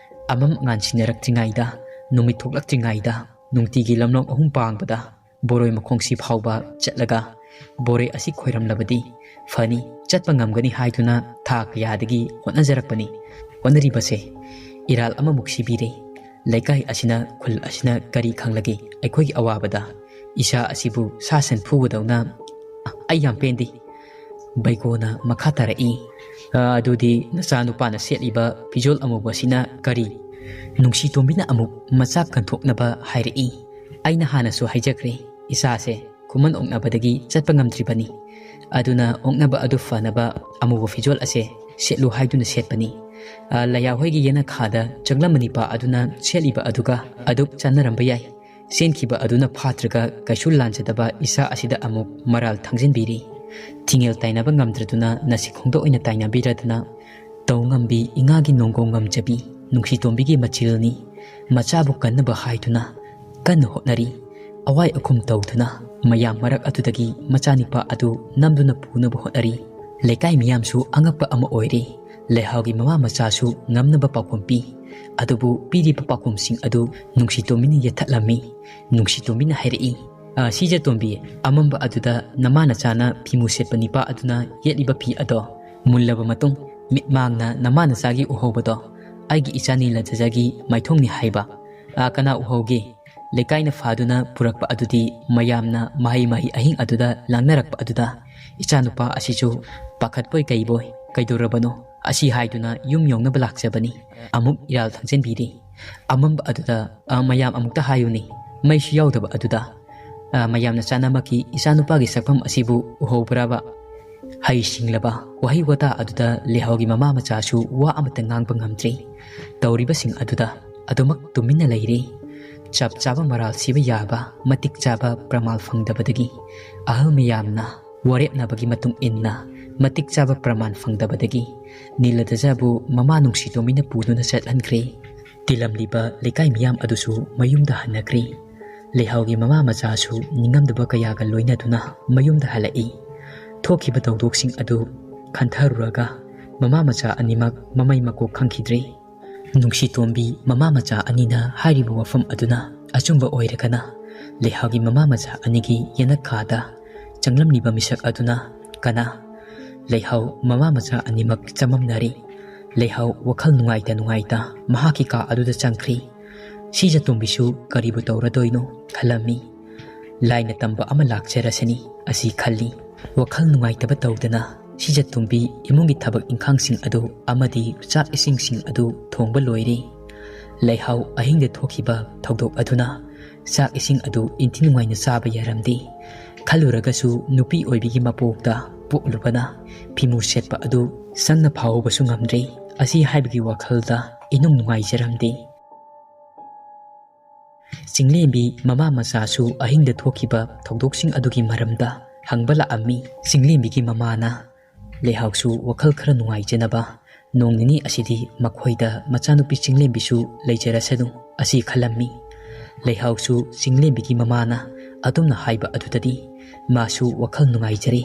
ꯑꯃꯝ ꯑꯉꯥꯟ ꯁꯤꯟꯅꯔꯛꯇ꯭ꯔꯤꯉꯩꯗ, ꯅꯨꯃꯤꯠ ꯊꯣꯛꯂꯛꯇ꯭ꯔꯤꯉꯩꯗ, ꯅꯨꯡꯇꯤꯒꯤ ꯂꯝꯂꯣꯡ ꯑꯍꯨꯝ ꯄꯥꯡꯕꯗ ꯕꯣꯔꯣꯏ ꯃꯈꯣꯡꯁꯤ ꯐꯥꯎꯕ ꯆꯠꯂꯒ ꯕꯣꯔꯣꯏ ꯑꯁꯤ ꯈꯣꯏꯔꯝꯂꯕꯗꯤ ꯐꯅꯤ, ꯆꯠꯄ ꯉꯝꯒꯅꯤ ꯍꯥꯏꯗꯨꯅ ꯊꯥ ꯀꯌꯥꯗꯒꯤ ꯍꯣꯠꯅꯖꯔꯛꯄꯅꯤ꯫ ꯍꯣꯠꯅꯔꯤꯕꯁꯦ ꯏꯔꯥꯜ ꯑꯃꯃꯨꯛ ꯁꯤꯕꯤꯔꯦ꯫ ꯂꯩꯀꯥꯏ ꯑꯁꯤꯅ, ꯈꯨꯜ ꯑꯁꯤꯅ ꯀꯔꯤ ꯈꯪꯂꯒꯦ ꯑꯩꯈꯣꯏꯒꯤ ꯑꯋꯥꯕꯗ? ꯏꯆꯥ ꯑꯁꯤꯕꯨ ꯁꯥ ꯁꯟ ꯐꯨꯕꯗꯧꯅ꯫ ꯑꯩ ꯌꯥꯝ ꯄꯦꯟꯗꯦ꯫ ꯕꯩꯒꯣꯅ ꯃꯈꯥ ꯇꯥꯔꯛꯏ, "ꯑ, ꯑꯗꯨꯗꯤ ꯅꯆꯥꯅꯨꯄꯥꯅ ꯁꯦꯠꯂꯤꯕ ꯐꯤꯖꯣꯜ ꯑꯃꯨꯕ ꯑꯁꯤꯅ ꯀꯔꯤ?" ꯅꯨꯡꯁꯤ ꯇꯣꯝꯕꯤꯅ ꯑꯃꯨꯛ ꯃꯆꯥ ꯀꯟꯊꯣꯛꯅꯕ ꯍꯥꯏꯔꯛꯏ, "ꯑꯩꯅ ꯍꯥꯟꯅꯁꯨ ꯍꯥꯏꯖꯈ꯭ꯔꯦ, ꯏꯆꯥꯁꯦ ꯀꯨꯝꯍꯟ ꯑꯣꯛꯅꯕꯗꯒꯤ ꯆꯠꯄ ꯉꯝꯗ꯭ꯔꯤꯕꯅꯤ꯫ ꯑꯗꯨꯅ ꯑꯣꯛꯅꯕ ꯑꯗꯨ ꯐꯅꯕ ꯑꯃꯨꯕ ꯐꯤꯖꯣꯜ ꯑꯁꯦ ꯁꯦꯠꯂꯨ ꯍꯥꯏꯗꯨꯅ ꯁꯦꯠꯄꯅꯤ꯫ ꯑ, ꯂꯩꯍꯥꯎ ꯍꯣꯏꯒꯤ ꯌꯦꯅꯈꯥꯗ ꯆꯪꯂꯝꯕ ꯅꯤꯄꯥ ꯑꯗꯨꯅ ꯁꯦꯠꯂꯤꯕ ꯑꯗꯨꯒ ꯑꯗꯨꯛ ꯆꯥꯟꯅꯔꯝꯕ ꯌꯥꯏ꯫ ꯆꯦꯟꯈꯤꯕ ꯑꯗꯨꯅ ꯐꯥꯠꯇ꯭ꯔꯒ ꯀꯩꯁꯨ ꯂꯥꯟꯖꯗꯕ ꯏꯆꯥ ꯑꯁꯤꯗ ꯑꯃꯨꯛ ꯃꯔꯥꯜ ꯊꯥꯡꯖꯤꯟꯕꯤꯔꯤ꯫ ꯊꯤꯡꯉꯦꯜ ꯇꯥꯏꯅꯕ ꯉꯝꯗ꯭ꯔꯗꯨꯅ ꯅꯥꯁꯤꯛ ꯈꯣꯡꯗ ꯑꯣꯏꯅ ꯇꯥꯏꯅꯕꯤꯔꯗꯅ ꯇꯧ ꯉꯝꯕꯤ ꯏꯉꯥꯒꯤ ꯅꯣꯡꯒꯣꯡ ꯉꯝꯖꯕꯤ ꯅꯨꯡꯁꯤꯇꯣꯝꯕꯤꯒꯤ ꯃꯆꯤꯜꯅꯤ꯫ ꯃꯆꯥꯕꯨ ꯀꯟꯅꯕ ꯍꯥꯏꯗꯨꯅ ꯀꯟꯅ ꯍꯣꯠꯅꯔꯤ꯫ ꯑꯋꯥꯏ ꯑꯈꯨꯝ ꯇꯧꯗꯨꯅ ꯃꯌꯥꯝ ꯃꯔꯛ ꯑꯗꯨꯗꯒꯤ ꯃꯆꯥꯅꯤꯄꯥ ꯑꯗꯨ ꯅꯝꯗꯨꯅ ꯄꯨꯅꯕ ꯍꯣꯠꯅꯔꯤ꯫ ꯂꯩꯀꯥꯏ ꯃꯤꯌꯥꯝꯁꯨ ꯑꯉꯛꯄ ꯑꯃ ꯑꯣꯏꯔꯤ꯫ ꯂꯩꯍꯥꯎꯒꯤ ꯃꯃꯥ ꯃꯆꯥꯁꯨ ꯉꯝꯅꯕ ꯄꯥꯎꯈꯨꯝ ꯄꯤ꯫ ꯑꯗꯨꯕꯨ ꯄꯤꯔꯤꯕ ꯄꯥꯎꯈꯨꯝꯁꯤꯡ ꯑꯗꯨ ꯅꯨꯡꯁꯤꯇꯣꯝꯕꯤꯅ ꯌꯦꯠꯊꯠꯂꯝꯃꯤ꯫ ꯅꯨꯡꯁꯤꯇꯣꯝꯕꯤꯅ ꯍꯥꯏꯔꯛꯏ, "ꯑ, ꯁꯤꯖꯇꯣꯝꯕꯤ, ꯑꯃꯝꯕ ꯑꯗꯨꯗ ꯅꯃꯥ ꯅꯆꯥꯅ ꯐꯤꯃꯨ ꯁꯦꯠꯄ ꯅꯤꯄꯥ ꯑꯗꯨꯅ ꯌꯦꯠꯂꯤꯕ ꯐꯤ ꯑꯗꯣ ꯃꯨꯜꯂꯕ ꯃꯇꯨꯡ ꯃꯤꯠꯃꯥꯡꯅ ꯅꯃꯥ ꯅꯆꯥꯒꯤ ꯎꯍꯧꯕꯗꯣ ꯑꯩꯒꯤ ꯏꯆꯥ ꯅꯤꯂꯗꯖꯒꯤ ꯃꯥꯏꯊꯣꯡꯅꯤ ꯍꯥꯏꯕ꯫ ꯑ, ꯀꯅꯥ ꯎꯍꯧꯒꯦ? ꯂꯩꯀꯥꯏꯅ ꯐꯥꯗꯨꯅ ꯄꯨꯔꯛꯄ ꯑꯗꯨꯗꯤ ꯃꯌꯥꯝꯅ ꯃꯍꯩ ꯃꯍꯩ ꯑꯍꯤꯡ ꯑꯗꯨꯗ ꯂꯥꯡꯅꯔꯛꯄ ꯑꯗꯨꯗ ꯏꯆꯥꯅꯨꯄꯥ ꯑꯁꯤꯁꯨ ꯄꯥꯈꯠꯄꯣꯏ ꯀꯩꯕꯣꯏ ꯀꯩꯗꯧꯔꯕꯅꯣ ꯑꯁꯤ ꯍꯥꯏꯗꯨꯅ ꯌꯨꯝ ꯌꯧꯅꯕ ꯂꯥꯛꯆꯕꯅꯤ꯫ ꯑꯃꯨꯛ ꯏꯔꯥꯜ ꯊꯥꯡꯖꯟꯕꯤꯔꯤ꯫ ꯑꯃꯝꯕ ꯑꯗꯨꯗ, ꯑ, ꯃꯌꯥꯝ ꯑꯃꯨꯛꯇ ꯍꯥꯏꯌꯨꯅꯦ, ꯃꯩꯁꯨ ꯌꯥꯎꯗꯕ ꯑꯗꯨꯗ, ꯑ, ꯃꯌꯥꯝꯅ ꯆꯥꯅꯃꯛꯀꯤ ꯏꯆꯥꯅꯨꯄꯥꯒꯤ ꯁꯛꯐꯝ ꯑꯁꯤꯕꯨ ꯎꯍꯧꯕ꯭ꯔꯕ?" ꯍꯩ ꯁꯤꯡꯂꯕ ꯋꯥꯍꯩ ꯋꯥꯇꯥ ꯑꯗꯨꯗ ꯂꯩꯍꯥꯎꯒꯤ ꯃꯃꯥ ꯃꯆꯥꯁꯨ ꯋꯥ ꯑꯃꯠꯇ ꯉꯥꯡꯕ ꯉꯝꯗ꯭ꯔꯤ꯫ ꯇꯧꯔꯤꯕꯁꯤꯡ ꯑꯗꯨꯗ ꯑꯗꯨꯃꯛ ꯇꯨꯃꯤꯟꯅ ꯂꯩꯔꯤ꯫ ꯆꯞ ꯆꯥꯕ ꯃꯔꯥꯜ ꯁꯤꯕ ꯌꯥꯕ ꯃꯇꯤꯛ ꯆꯥꯕ ꯄ꯭ꯔꯃꯥꯜ ꯐꯪꯗꯕꯗꯒꯤ ꯑꯍꯜ ꯃꯌꯥꯝꯅ ꯋꯥꯔꯦꯞꯅꯕꯒꯤ ꯃꯇꯨꯡ ꯏꯟꯅ ꯃꯇꯤꯛ ꯆꯥꯕ ꯄ꯭ꯔꯃꯥꯟ ꯐꯪꯗꯕꯗꯒꯤ ꯅꯤꯂꯗꯖꯕꯨ ꯃꯃꯥ ꯅꯨꯡꯁꯤꯇꯣꯝꯕꯤꯅ ꯄꯨꯗꯨꯅ ꯆꯠꯍꯟꯈ꯭ꯔꯦ꯫ ꯇꯤꯜꯂꯝꯂꯤꯕ ꯂꯩꯀꯥꯏ ꯃꯤꯌꯥꯝ ꯑꯗꯨꯁꯨ ꯃꯌꯨꯝꯗ ꯍꯟꯅꯈ꯭ꯔꯦ꯫ ꯂꯩꯍꯥꯎꯒꯤ ꯃꯃꯥ ꯃꯆꯥꯁꯨ ꯅꯤꯡꯉꯝꯗꯕ ꯀꯌꯥꯒ ꯂꯣꯏꯅꯗꯨꯅ ꯃꯌꯨꯝꯗ ꯍꯜꯂꯛꯏ꯫ ꯊꯣꯛꯈꯤꯕ ꯊꯧꯗꯣꯛꯁꯤꯡ ꯑꯗꯨ ꯈꯟꯊꯔꯨꯔꯒ ꯃꯃꯥ ꯃꯆꯥ ꯑꯅꯤꯃꯛ ꯃꯃꯩ ꯃꯀꯣꯛ ꯈꯪꯈꯤꯗ꯭ꯔꯦ꯫ ꯅꯨꯡꯁꯤꯇꯣꯝꯕꯤ ꯃꯃꯥ ꯃꯆꯥ ꯑꯅꯤꯅ ꯍꯥꯏꯔꯤꯕ ꯋꯥꯐꯝ ꯑꯗꯨꯅ ꯑꯆꯨꯝꯕ ꯑꯣꯏꯔꯒꯅ ꯂꯩꯍꯥꯎꯒꯤ ꯃꯃꯥ ꯃꯆꯥ ꯑꯅꯤꯒꯤ ꯌꯦꯅꯈꯥꯗ ꯆꯪꯂꯝꯂꯤꯕ ꯃꯤꯁꯛ ꯑꯗꯨꯅ ꯀꯅꯥ? ꯂꯩꯍꯥꯎ ꯃꯃꯥ ꯃꯆꯥ ꯑꯅꯤꯃꯛ ꯆꯃꯝꯅꯔꯤ꯫ ꯂꯩꯍꯥꯎ ꯋꯥꯈꯜ ꯅꯨꯡꯉꯥꯏꯇ ꯅꯨꯡꯉꯥꯏꯇ ꯃꯍꯥꯛꯀꯤ ꯀꯥ ꯑꯗꯨꯗ ꯆꯪꯈ꯭ꯔꯤ꯫ ꯁꯤꯖꯇꯣꯝꯕꯤꯁꯨ ꯀꯔꯤꯕꯨ ꯇꯧꯔꯗꯣꯏꯅꯣ ꯈꯜꯂꯝꯃꯤ꯫ ꯂꯥꯏꯅ ꯇꯝꯕ ꯑꯃ ꯂꯥꯛꯆꯔꯁꯅꯤ ꯑꯁꯤ ꯈꯜꯂꯤ꯫ ꯋꯥꯈꯜ ꯅꯨꯡꯉꯥꯏꯇꯕ ꯇꯧꯗꯅ ꯁꯤꯖꯇꯣꯝꯕꯤ ꯏꯃꯨꯡꯒꯤ ꯊꯕꯛ ꯏꯪꯈꯥꯡꯁꯤꯡ ꯑꯗꯨ ꯑꯃꯗꯤ ꯆꯥꯛ ꯏꯁꯤꯡꯁꯤꯡ ꯑꯗꯨ ꯊꯣꯡꯕ ꯂꯣꯏꯔꯦ꯫ ꯂꯩꯍꯥꯎ ꯑꯍꯤꯡꯗ ꯊꯣꯛꯈꯤꯕ ꯊꯧꯗꯣꯛ ꯑꯗꯨꯅ ꯆꯥꯛ ꯏꯁꯤꯡ ꯑꯗꯨ ꯏꯟꯊꯤ ꯅꯨꯡꯉꯥꯏꯅ ꯆꯥꯕ ꯌꯥꯔꯝꯗꯦ꯫ ꯈꯜꯂꯨꯔꯒꯁꯨ ꯅꯨꯄꯤ ꯑꯣꯏꯕꯤꯒꯤ ꯃꯄꯣꯛꯇ ꯄꯣꯛꯂꯨꯕꯅ ꯐꯤꯃꯨ ꯁꯦꯠꯄ ꯑꯗꯨ ꯁꯪꯅ ꯐꯥꯎꯕꯁꯨ ꯉꯝꯗ꯭ꯔꯦ꯫ ꯑꯁꯤ ꯍꯥꯏꯕꯒꯤ ꯋꯥꯈꯜꯗ ꯏꯅꯨꯡ ꯅꯨꯡꯉꯥꯏꯖꯔꯝꯗꯦ꯫ ꯆꯤꯡꯂꯦꯝꯕꯤ ꯃꯃꯥ ꯃꯆꯥꯁꯨ ꯑꯍꯤꯡꯗ ꯊꯣꯛꯈꯤꯕ ꯊꯧꯗꯣꯛꯁꯤꯡ ꯑꯗꯨꯒꯤ ꯃꯔꯝꯗ ꯍꯪꯕ ꯂꯥꯛꯑꯝꯃꯤ꯫ ꯆꯤꯡꯂꯦꯝꯕꯤꯒꯤ ꯃꯃꯥꯅ ꯂꯩꯍꯥꯎꯁꯨ ꯋꯥꯈꯜ ꯈꯔ ꯅꯨꯡꯉꯥꯏꯖꯅꯕ ꯅꯣꯡ ꯅꯤꯅꯤ ꯑꯁꯤꯗꯤ ꯃꯈꯣꯏꯗ ꯃꯆꯥꯅꯨꯄꯤ ꯆꯤꯡꯂꯦꯝꯕꯤꯁꯨ ꯂꯩꯖꯔꯁꯅꯨ ꯑꯁꯤ ꯈꯜꯂꯝꯃꯤ꯫ ꯂꯩꯍꯥꯎꯁꯨ ꯆꯤꯡꯂꯦꯝꯕꯤꯒꯤ ꯃꯃꯥꯅ ꯑꯗꯨꯝꯅ ꯍꯥꯏꯕ ꯑꯗꯨꯗꯗꯤ ꯃꯥꯁꯨ ꯋꯥꯈꯜ ꯅꯨꯡꯉꯥꯏꯖꯔꯦ꯫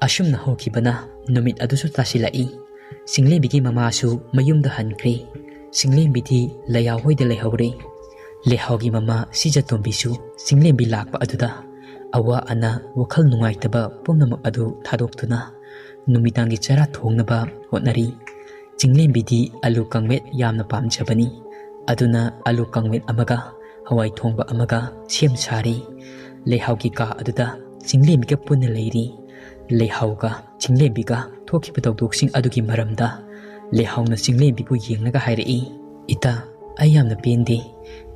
ꯑꯁꯨꯝꯅ ꯍꯧꯈꯤꯕꯅ ꯅꯨꯃꯤꯠ ꯑꯗꯨꯁꯨ ꯇꯥꯁꯤꯜꯂꯛꯏ꯫ ꯆꯤꯡꯂꯦꯝꯕꯤꯒꯤ ꯃꯃꯥꯁꯨ ꯃꯌꯨꯝꯗ ꯍꯟꯈ꯭ꯔꯦ꯫ ꯆꯤꯡꯂꯦꯝꯕꯤꯗꯤ ꯂꯩꯍꯥꯎ ꯍꯣꯏꯗ ꯂꯩꯍꯧꯔꯦ꯫ ꯂꯩꯍꯥꯎꯒꯤ ꯃꯃꯥ ꯁꯤꯖꯇꯣꯝꯕꯤꯁꯨ ꯆꯤꯡꯂꯦꯝꯕꯤ ꯂꯥꯛꯄ ꯑꯗꯨꯗ ꯑꯋꯥ ꯑꯅꯥ, ꯋꯥꯈꯜ ꯅꯨꯡꯉꯥꯏꯇꯕ ꯄꯨꯝꯅꯃꯛ ꯑꯗꯨ ꯊꯥꯗꯣꯛꯇꯨꯅ ꯅꯨꯃꯤꯗꯥꯡꯒꯤ ꯆꯔꯥ ꯊꯣꯡꯅꯕ ꯍꯣꯠꯅꯔꯤ꯫ ꯆꯤꯡꯂꯦꯝꯕꯤꯗꯤ ꯑꯂꯨ ꯀꯥꯡꯃꯦꯠ ꯌꯥꯝꯅ ꯄꯥꯝꯖꯕꯅꯤ꯫ ꯑꯗꯨꯅ ꯑꯂꯨ ꯀꯥꯡꯃꯦꯠ ꯑꯃꯒ ꯍꯋꯥꯏ ꯊꯣꯡꯕ ꯑꯃꯒ ꯁꯦꯝ ꯁꯥꯔꯤ꯫ ꯂꯩꯍꯥꯎꯒꯤ ꯀꯥ ꯑꯗꯨꯗ ꯆꯤꯡꯂꯦꯝꯕꯤꯒ ꯄꯨꯟꯅ ꯂꯩꯔꯤ꯫ ꯂꯩꯍꯥꯎꯒ ꯆꯤꯡꯂꯦꯝꯕꯤꯒ ꯊꯣꯛꯈꯤꯕ ꯊꯧꯗꯣꯛꯁꯤꯡ ꯑꯗꯨꯒꯤ ꯃꯔꯝꯗ ꯂꯩꯍꯥꯎꯅ ꯆꯤꯡꯂꯦꯝꯕꯤꯕꯨ ꯌꯦꯡꯂꯒ ꯍꯥꯏꯔꯛꯏ, "ꯏꯇꯥ, ꯑꯩ ꯌꯥꯝꯅ ꯄꯦꯟꯗꯦ꯫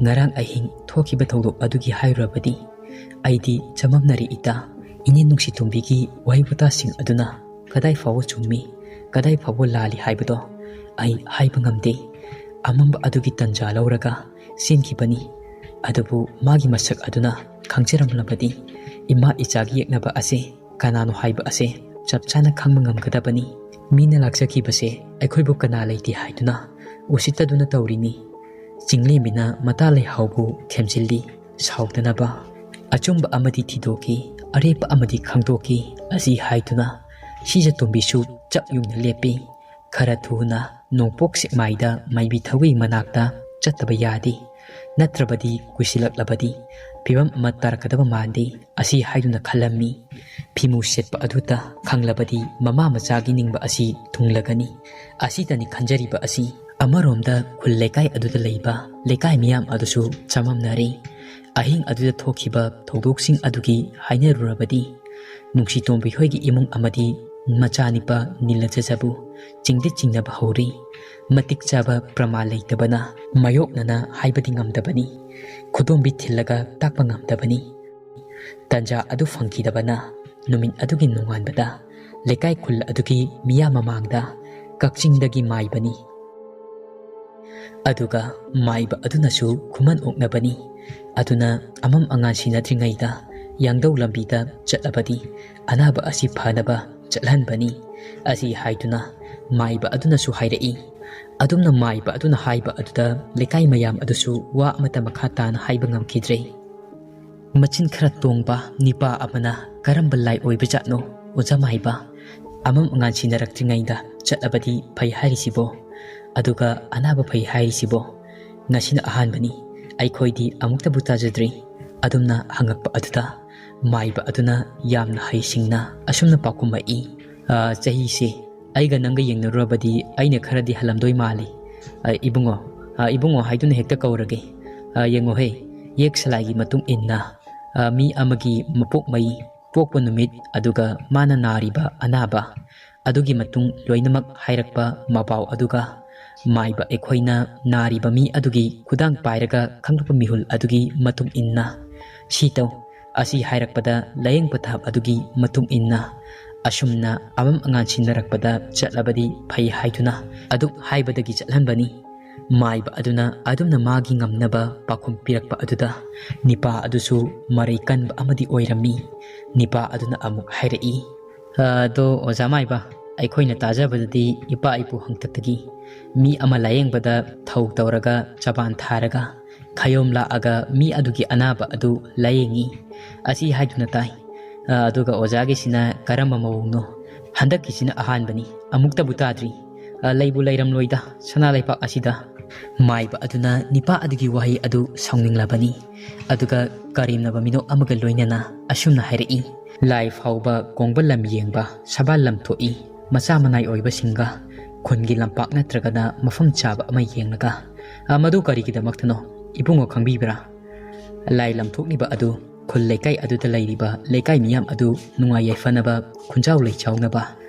ꯉꯔꯥꯡ ꯑꯍꯤꯡ ꯊꯣꯛꯈꯤꯕ ꯊꯧꯗꯣꯛ ꯑꯗꯨꯒꯤ ꯍꯥꯏꯔꯨꯔꯕꯗꯤ ꯑꯩꯗꯤ ꯆꯃꯝꯅꯔꯦ ꯏꯇꯥ꯫ ꯏꯅꯦ ꯅꯨꯡꯁꯤꯇꯣꯝꯕꯤꯒꯤ ꯋꯥꯍꯩ ꯋꯥꯇꯥꯁꯤꯡ ꯑꯗꯨꯅ ꯀꯗꯥꯏ ꯐꯥꯎꯕ ꯆꯨꯝꯃꯤ, ꯀꯗꯥꯏ ꯐꯥꯎꯕ ꯂꯥꯜꯂꯤ ꯍꯥꯏꯕꯗꯣ ꯑꯩ ꯍꯥꯏꯕ ꯉꯝꯗꯦ꯫ ꯑꯃꯝꯕ ꯑꯗꯨꯒꯤ ꯇꯟꯖꯥ ꯂꯧꯔꯒ ꯆꯦꯟꯈꯤꯕꯅꯤ꯫ ꯑꯗꯨꯕꯨ ꯃꯥꯒꯤ ꯃꯁꯛ ꯑꯗꯨꯅ ꯈꯪꯖꯔꯝꯂꯕꯗꯤ ꯏꯃꯥ ꯏꯆꯥꯒꯤ ꯌꯦꯛꯅꯕ ꯑꯁꯦ ꯀꯅꯥꯅꯣ ꯍꯥꯏꯕ ꯑꯁꯦ ꯆꯞ ꯆꯥꯅ ꯈꯪꯕ ꯉꯝꯒꯗꯕꯅꯤ꯫ ꯃꯤꯅ ꯂꯥꯛꯆꯈꯤꯕꯁꯦ ꯑꯩꯈꯣꯏꯕꯨ ꯀꯅꯥ ꯂꯩꯇꯦ ꯍꯥꯏꯗꯨꯅ ꯎꯁꯤꯠꯇꯗꯨꯅ ꯇꯧꯔꯤꯅꯤ?" ꯆꯤꯡꯂꯦꯝꯕꯤꯅ ꯃꯇꯥ ꯂꯩꯍꯥꯎꯕꯨ ꯊꯦꯝꯖꯤꯜꯂꯤ꯫ ꯁꯥꯎꯗꯅꯕ꯫ "ꯑꯆꯨꯝꯕ ꯑꯃꯗꯤ ꯊꯤꯗꯣꯛꯈꯤ, ꯑꯔꯦꯞꯄ ꯑꯃꯗꯤ ꯈꯪꯗꯣꯛꯈꯤ" ꯑꯁꯤ ꯍꯥꯏꯗꯨꯅ ꯁꯤꯖꯇꯣꯝꯕꯤꯁꯨ ꯆꯞ ꯌꯨꯡꯅ ꯂꯦꯞꯄꯤ꯫ ꯈꯔ ꯊꯨꯅ ꯅꯣꯡꯄꯣꯛ ꯁꯦꯛꯃꯥꯏꯗ ꯃꯥꯏꯕꯤ ꯊꯧꯋꯤ ꯃꯅꯥꯛꯇ ꯆꯠꯇꯕ ꯌꯥꯗꯦ꯫ ꯅꯠꯇ꯭ꯔꯕꯗꯤ ꯀꯨꯏꯁꯤꯜꯂꯛꯂꯕꯗꯤ ꯐꯤꯕꯝ ꯑꯃ ꯇꯥꯔꯛꯀꯗꯕ ꯃꯥꯟꯗꯦ ꯑꯁꯤ ꯍꯥꯏꯗꯨꯅ ꯈꯜꯂꯝꯃꯤ꯫ ꯐꯤꯃꯨ ꯁꯦꯠꯄ ꯑꯗꯨꯇ ꯈꯪꯂꯕꯗꯤ ꯃꯃꯥ ꯃꯆꯥꯒꯤ ꯅꯤꯡꯕ ꯑꯁꯤ ꯊꯨꯡꯂꯒꯅꯤ꯫ ꯑꯁꯤꯇꯅꯤ ꯈꯟꯖꯔꯤꯕ ꯑꯁꯤ꯫ ꯑꯃꯔꯣꯝꯗ ꯈꯨꯜ ꯂꯩꯀꯥꯏ ꯑꯗꯨꯗ ꯂꯩꯕ ꯂꯩꯀꯥꯏ ꯃꯤꯌꯥꯝ ꯑꯗꯨꯁꯨ ꯆꯃꯝꯅꯔꯤ꯫ ꯑꯍꯤꯡ ꯑꯗꯨꯗ ꯊꯣꯛꯈꯤꯕ ꯊꯧꯗꯣꯛꯁꯤꯡ ꯑꯗꯨꯒꯤ ꯍꯥꯏꯅꯔꯨꯔꯕꯗꯤ ꯅꯨꯡꯁꯤꯇꯣꯝꯕꯤ ꯍꯣꯏꯒꯤ ꯏꯃꯨꯡ ꯑꯃꯗꯤ ꯃꯆꯥꯅꯤꯄꯥ ꯅꯤꯂꯖꯖꯕꯨ ꯆꯤꯡꯗꯤ ꯆꯤꯡꯅꯕ ꯍꯧꯔꯤ꯫ ꯃꯇꯤꯛ ꯆꯥꯕ ꯄ꯭ꯔꯃꯥꯟ ꯂꯩꯇꯕꯅ ꯃꯥꯌꯣꯛꯅꯅ ꯍꯥꯏꯕꯗꯤ ꯉꯝꯗꯕꯅꯤ꯫ ꯈꯨꯗꯣꯝꯕꯤ ꯊꯤꯜꯂꯒ ꯇꯥꯛꯄ ꯉꯝꯗꯕꯅꯤ꯫ ꯇꯟꯖꯥ ꯑꯗꯨ ꯐꯪꯈꯤꯗꯕꯅ ꯅꯨꯃꯤꯠ ꯑꯗꯨꯒꯤ ꯅꯣꯡꯉꯥꯟꯕꯗ ꯂꯩꯀꯥꯏ ꯈꯨꯜ ꯑꯗꯨꯒꯤ ꯃꯤꯌꯥꯝ ꯃꯃꯥꯡꯗ ꯀꯛꯆꯤꯡꯗꯒꯤ ꯃꯥꯏꯕꯅꯤ꯫ ꯑꯗꯨꯒ ꯃꯥꯏꯕ ꯑꯗꯨꯅꯁꯨ ꯈꯨꯃꯟ ꯑꯣꯛꯅꯕꯅꯤ꯫ ꯑꯗꯨꯅ ꯑꯃꯝ ꯑꯉꯥꯟ ꯁꯤꯟꯅꯗ꯭ꯔꯤꯉꯩꯗ ꯌꯥꯡꯗꯧ ꯂꯝꯕꯤꯗ ꯆꯠꯂꯕꯗꯤ ꯑꯅꯥꯕ ꯑꯁꯤ ꯐꯅꯕ ꯆꯠꯍꯟꯕꯅꯤ꯫ ꯑꯁꯤ ꯍꯥꯏꯗꯨꯅ ꯃꯥꯏꯕ ꯑꯗꯨꯅꯁꯨ ꯍꯥꯏꯔꯛꯏ꯫ ꯑꯗꯨꯝꯅ ꯃꯥꯏꯕ ꯑꯗꯨꯅ ꯍꯥꯏꯕ ꯑꯗꯨꯗ ꯂꯩꯀꯥꯏ ꯃꯌꯥꯝ ꯑꯗꯨꯁꯨ ꯋꯥ ꯑꯃꯠꯇ ꯃꯈꯥ ꯇꯥꯅ ꯍꯥꯏꯕ ꯉꯝꯈꯤꯗ꯭ꯔꯦ꯫ ꯃꯆꯤꯟ ꯈꯔ ꯇꯣꯡꯕ ꯅꯤꯄꯥ ꯑꯃꯅ ꯀꯔꯝꯕ ꯂꯥꯏ ꯑꯣꯏꯕꯖꯥꯠꯅꯣ, ꯑꯣꯖꯥ ꯃꯥꯏꯕ? ꯑꯃꯝ ꯑꯉꯥꯟ ꯁꯤꯟꯅꯔꯛꯇ꯭ꯔꯤꯉꯩꯗ ꯆꯠꯂꯕꯗꯤ ꯐꯩ ꯍꯥꯏꯔꯤꯁꯤꯕꯣ? ꯑꯗꯨꯒ ꯑꯅꯥꯕ ꯐꯩ ꯍꯥꯏꯔꯤꯁꯤꯕꯣ? ꯉꯁꯤꯅ ꯑꯍꯥꯟꯕꯅꯤ, ꯑꯩꯈꯣꯏꯗꯤ ꯑꯃꯨꯛꯇꯕꯨ ꯇꯥꯖꯗ꯭ꯔꯤ꯫ ꯑꯗꯨꯝꯅ ꯍꯪꯉꯛꯄ ꯑꯗꯨꯗ ꯃꯥꯏꯕ ꯑꯗꯨꯅ ꯌꯥꯝꯅ ꯍꯩꯁꯤꯡꯅ ꯑꯁꯨꯝꯅ ꯄꯥꯎꯈꯨꯝꯃꯛꯏ, "ꯑ, ꯆꯍꯤꯁꯦ ꯑꯩꯒ ꯅꯪꯒ ꯌꯦꯡꯅꯔꯨꯔꯕꯗꯤ ꯑꯩꯅ ꯈꯔꯗꯤ ꯍꯜꯂꯝꯗꯣꯏ ꯃꯥꯜꯂꯤ꯫ ꯑ, ꯏꯕꯨꯡꯉꯣ, ꯑ, ꯏꯕꯨꯡꯉꯣ ꯍꯥꯏꯗꯨꯅ ꯍꯦꯛꯇ ꯀꯧꯔꯒꯦ꯫ ꯑ, ꯌꯦꯡꯉꯣꯍꯦ, ꯌꯦꯛ ꯁꯂꯥꯏꯒꯤ ꯃꯇꯨꯡ ꯏꯟꯅ, ꯑ, ꯃꯤ ꯑꯃꯒꯤ ꯃꯄꯣꯛ ꯃꯩ, ꯄꯣꯛꯄ ꯅꯨꯃꯤꯠ, ꯑꯗꯨꯒ ꯃꯥꯅ ꯅꯥꯔꯤꯕ ꯑꯅꯥꯕ, ꯑꯗꯨꯒꯤ ꯃꯇꯨꯡ ꯂꯣꯏꯅꯃꯛ ꯍꯥꯏꯔꯛꯄ ꯃꯄꯥꯎ ꯑꯗꯨꯒ ꯃꯥꯏꯕ ꯑꯩꯈꯣꯏꯅ ꯅꯥꯔꯤꯕ ꯃꯤ ꯑꯗꯨꯒꯤ ꯈꯨꯗꯥꯡ ꯄꯥꯏꯔꯒ ꯈꯪꯂꯛꯄ ꯃꯤꯍꯨꯜ ꯑꯗꯨꯒꯤ ꯃꯇꯨꯡ ꯏꯟꯅ ꯁꯤ ꯇꯧ, ꯑꯁꯤ ꯍꯥꯏꯔꯛꯄꯗ ꯂꯥꯌꯦꯡ ꯄꯊꯥꯞ ꯑꯗꯨꯒꯤ ꯃꯇꯨꯡ ꯏꯟꯅ ꯑꯁꯨꯝꯅ ꯑꯃꯝ ꯑꯉꯥꯟ ꯁꯤꯟꯅꯔꯛꯄꯗ ꯆꯠꯂꯕꯗꯤ ꯐꯩ ꯍꯥꯏꯗꯨꯅ ꯑꯗꯨꯛ ꯍꯥꯏꯕꯗꯒꯤ ꯆꯠꯍꯟꯕꯅꯤ꯫ ꯃꯥꯏꯕ ꯑꯗꯨꯅ ꯑꯗꯨꯝꯅ ꯃꯥꯒꯤ ꯉꯝꯅꯕ ꯄꯥꯎꯈꯨꯝ ꯄꯤꯔꯛꯄ ꯑꯗꯨꯗ ꯅꯤꯄꯥ ꯑꯗꯨꯁꯨ ꯃꯔꯩ ꯀꯟꯕ ꯑꯃꯗꯤ ꯑꯣꯏꯔꯝꯃꯤ꯫ ꯅꯤꯄꯥ ꯑꯗꯨꯅ ꯑꯃꯨꯛ ꯍꯥꯏꯔꯛꯏ, "ꯑꯗꯣ ꯑꯣꯖꯥ ꯃꯥꯏꯕ, ꯑꯩꯈꯣꯏꯅ ꯇꯥꯖꯕꯗꯗꯤ ꯏꯄꯥ ꯏꯄꯨ ꯍꯥꯛꯇꯛꯇꯒꯤ ꯃꯤ ꯑꯃ ꯂꯥꯌꯦꯡꯕꯗ ꯊꯧ ꯇꯧꯔꯒ ꯆꯕꯥꯟ ꯊꯥꯔꯒ ꯈꯌꯣꯝ ꯂꯥꯛꯑꯒ ꯃꯤ ꯑꯗꯨꯒꯤ ꯑꯅꯥꯕ ꯑꯗꯨ ꯂꯥꯌꯦꯡꯉꯤ, ꯑꯁꯤ ꯍꯥꯏꯗꯨꯅ ꯇꯥꯏ꯫ ꯑ, ꯑꯗꯨꯒ ꯑꯣꯖꯥꯒꯤꯁꯤꯅ ꯀꯔꯝꯕ ꯃꯑꯣꯡꯅꯣ? ꯍꯟꯗꯛꯀꯤꯁꯤꯅ ꯑꯍꯥꯟꯕꯅꯤ, ꯑꯃꯨꯛꯇꯕꯨ ꯇꯥꯗ꯭ꯔꯤ꯫ ꯑ, ꯂꯩꯕꯨ ꯂꯩꯔꯝꯂꯣꯏꯗ ꯁꯅꯥ ꯂꯩꯄꯥꯛ ꯑꯁꯤꯗ꯫" ꯃꯥꯏꯕ ꯑꯗꯨꯅ ꯅꯤꯄꯥ ꯑꯗꯨꯒꯤ ꯋꯥꯍꯩ ꯑꯗꯨ ꯁꯥꯎꯅꯤꯡꯂꯕꯅꯤ꯫ ꯑꯗꯨꯒ ꯀꯔꯦꯝꯅꯕ ꯃꯤꯅꯣꯛ ꯑꯃꯒ ꯂꯣꯏꯅꯅ ꯑꯁꯨꯝꯅ ꯍꯥꯏꯔꯛꯏ, "ꯂꯥꯏ ꯐꯥꯎꯕ ꯀꯣꯡꯕ ꯂꯝ ꯌꯦꯡꯕ ꯁꯕꯥꯜ ꯂꯝ ꯊꯣꯛꯏ, ꯃꯆꯥ ꯃꯅꯥꯏ ꯑꯣꯏꯕꯁꯤꯡꯒ ꯈꯨꯟꯒꯤ ꯂꯝꯄꯥꯛ ꯅꯠꯇ꯭ꯔꯒꯅ ꯃꯐꯝ ꯆꯥꯕ ꯑꯃ ꯌꯦꯡꯂꯒ꯫" "ꯑ, ꯃꯗꯨ ꯀꯔꯤꯒꯤꯗꯃꯛꯇꯅꯣ, ꯏꯕꯨꯡꯉꯣ ꯈꯪꯕꯤꯕ꯭ꯔꯥ? ꯂꯥꯏ ꯂꯝꯊꯣꯛꯂꯤꯕ ꯑꯗꯨ ꯈꯨꯜ ꯂꯩꯀꯥꯏ ꯑꯗꯨꯗ ꯂꯩꯔꯤꯕ ꯂꯩꯀꯥꯏ ꯃꯤꯌꯥꯝ ꯑꯗꯨ ꯅꯨꯡꯉꯥꯏ ꯌꯥꯏꯐꯅꯕ, ꯈꯨꯟꯖꯥꯎ ꯂꯩꯆꯥꯎꯅꯕ,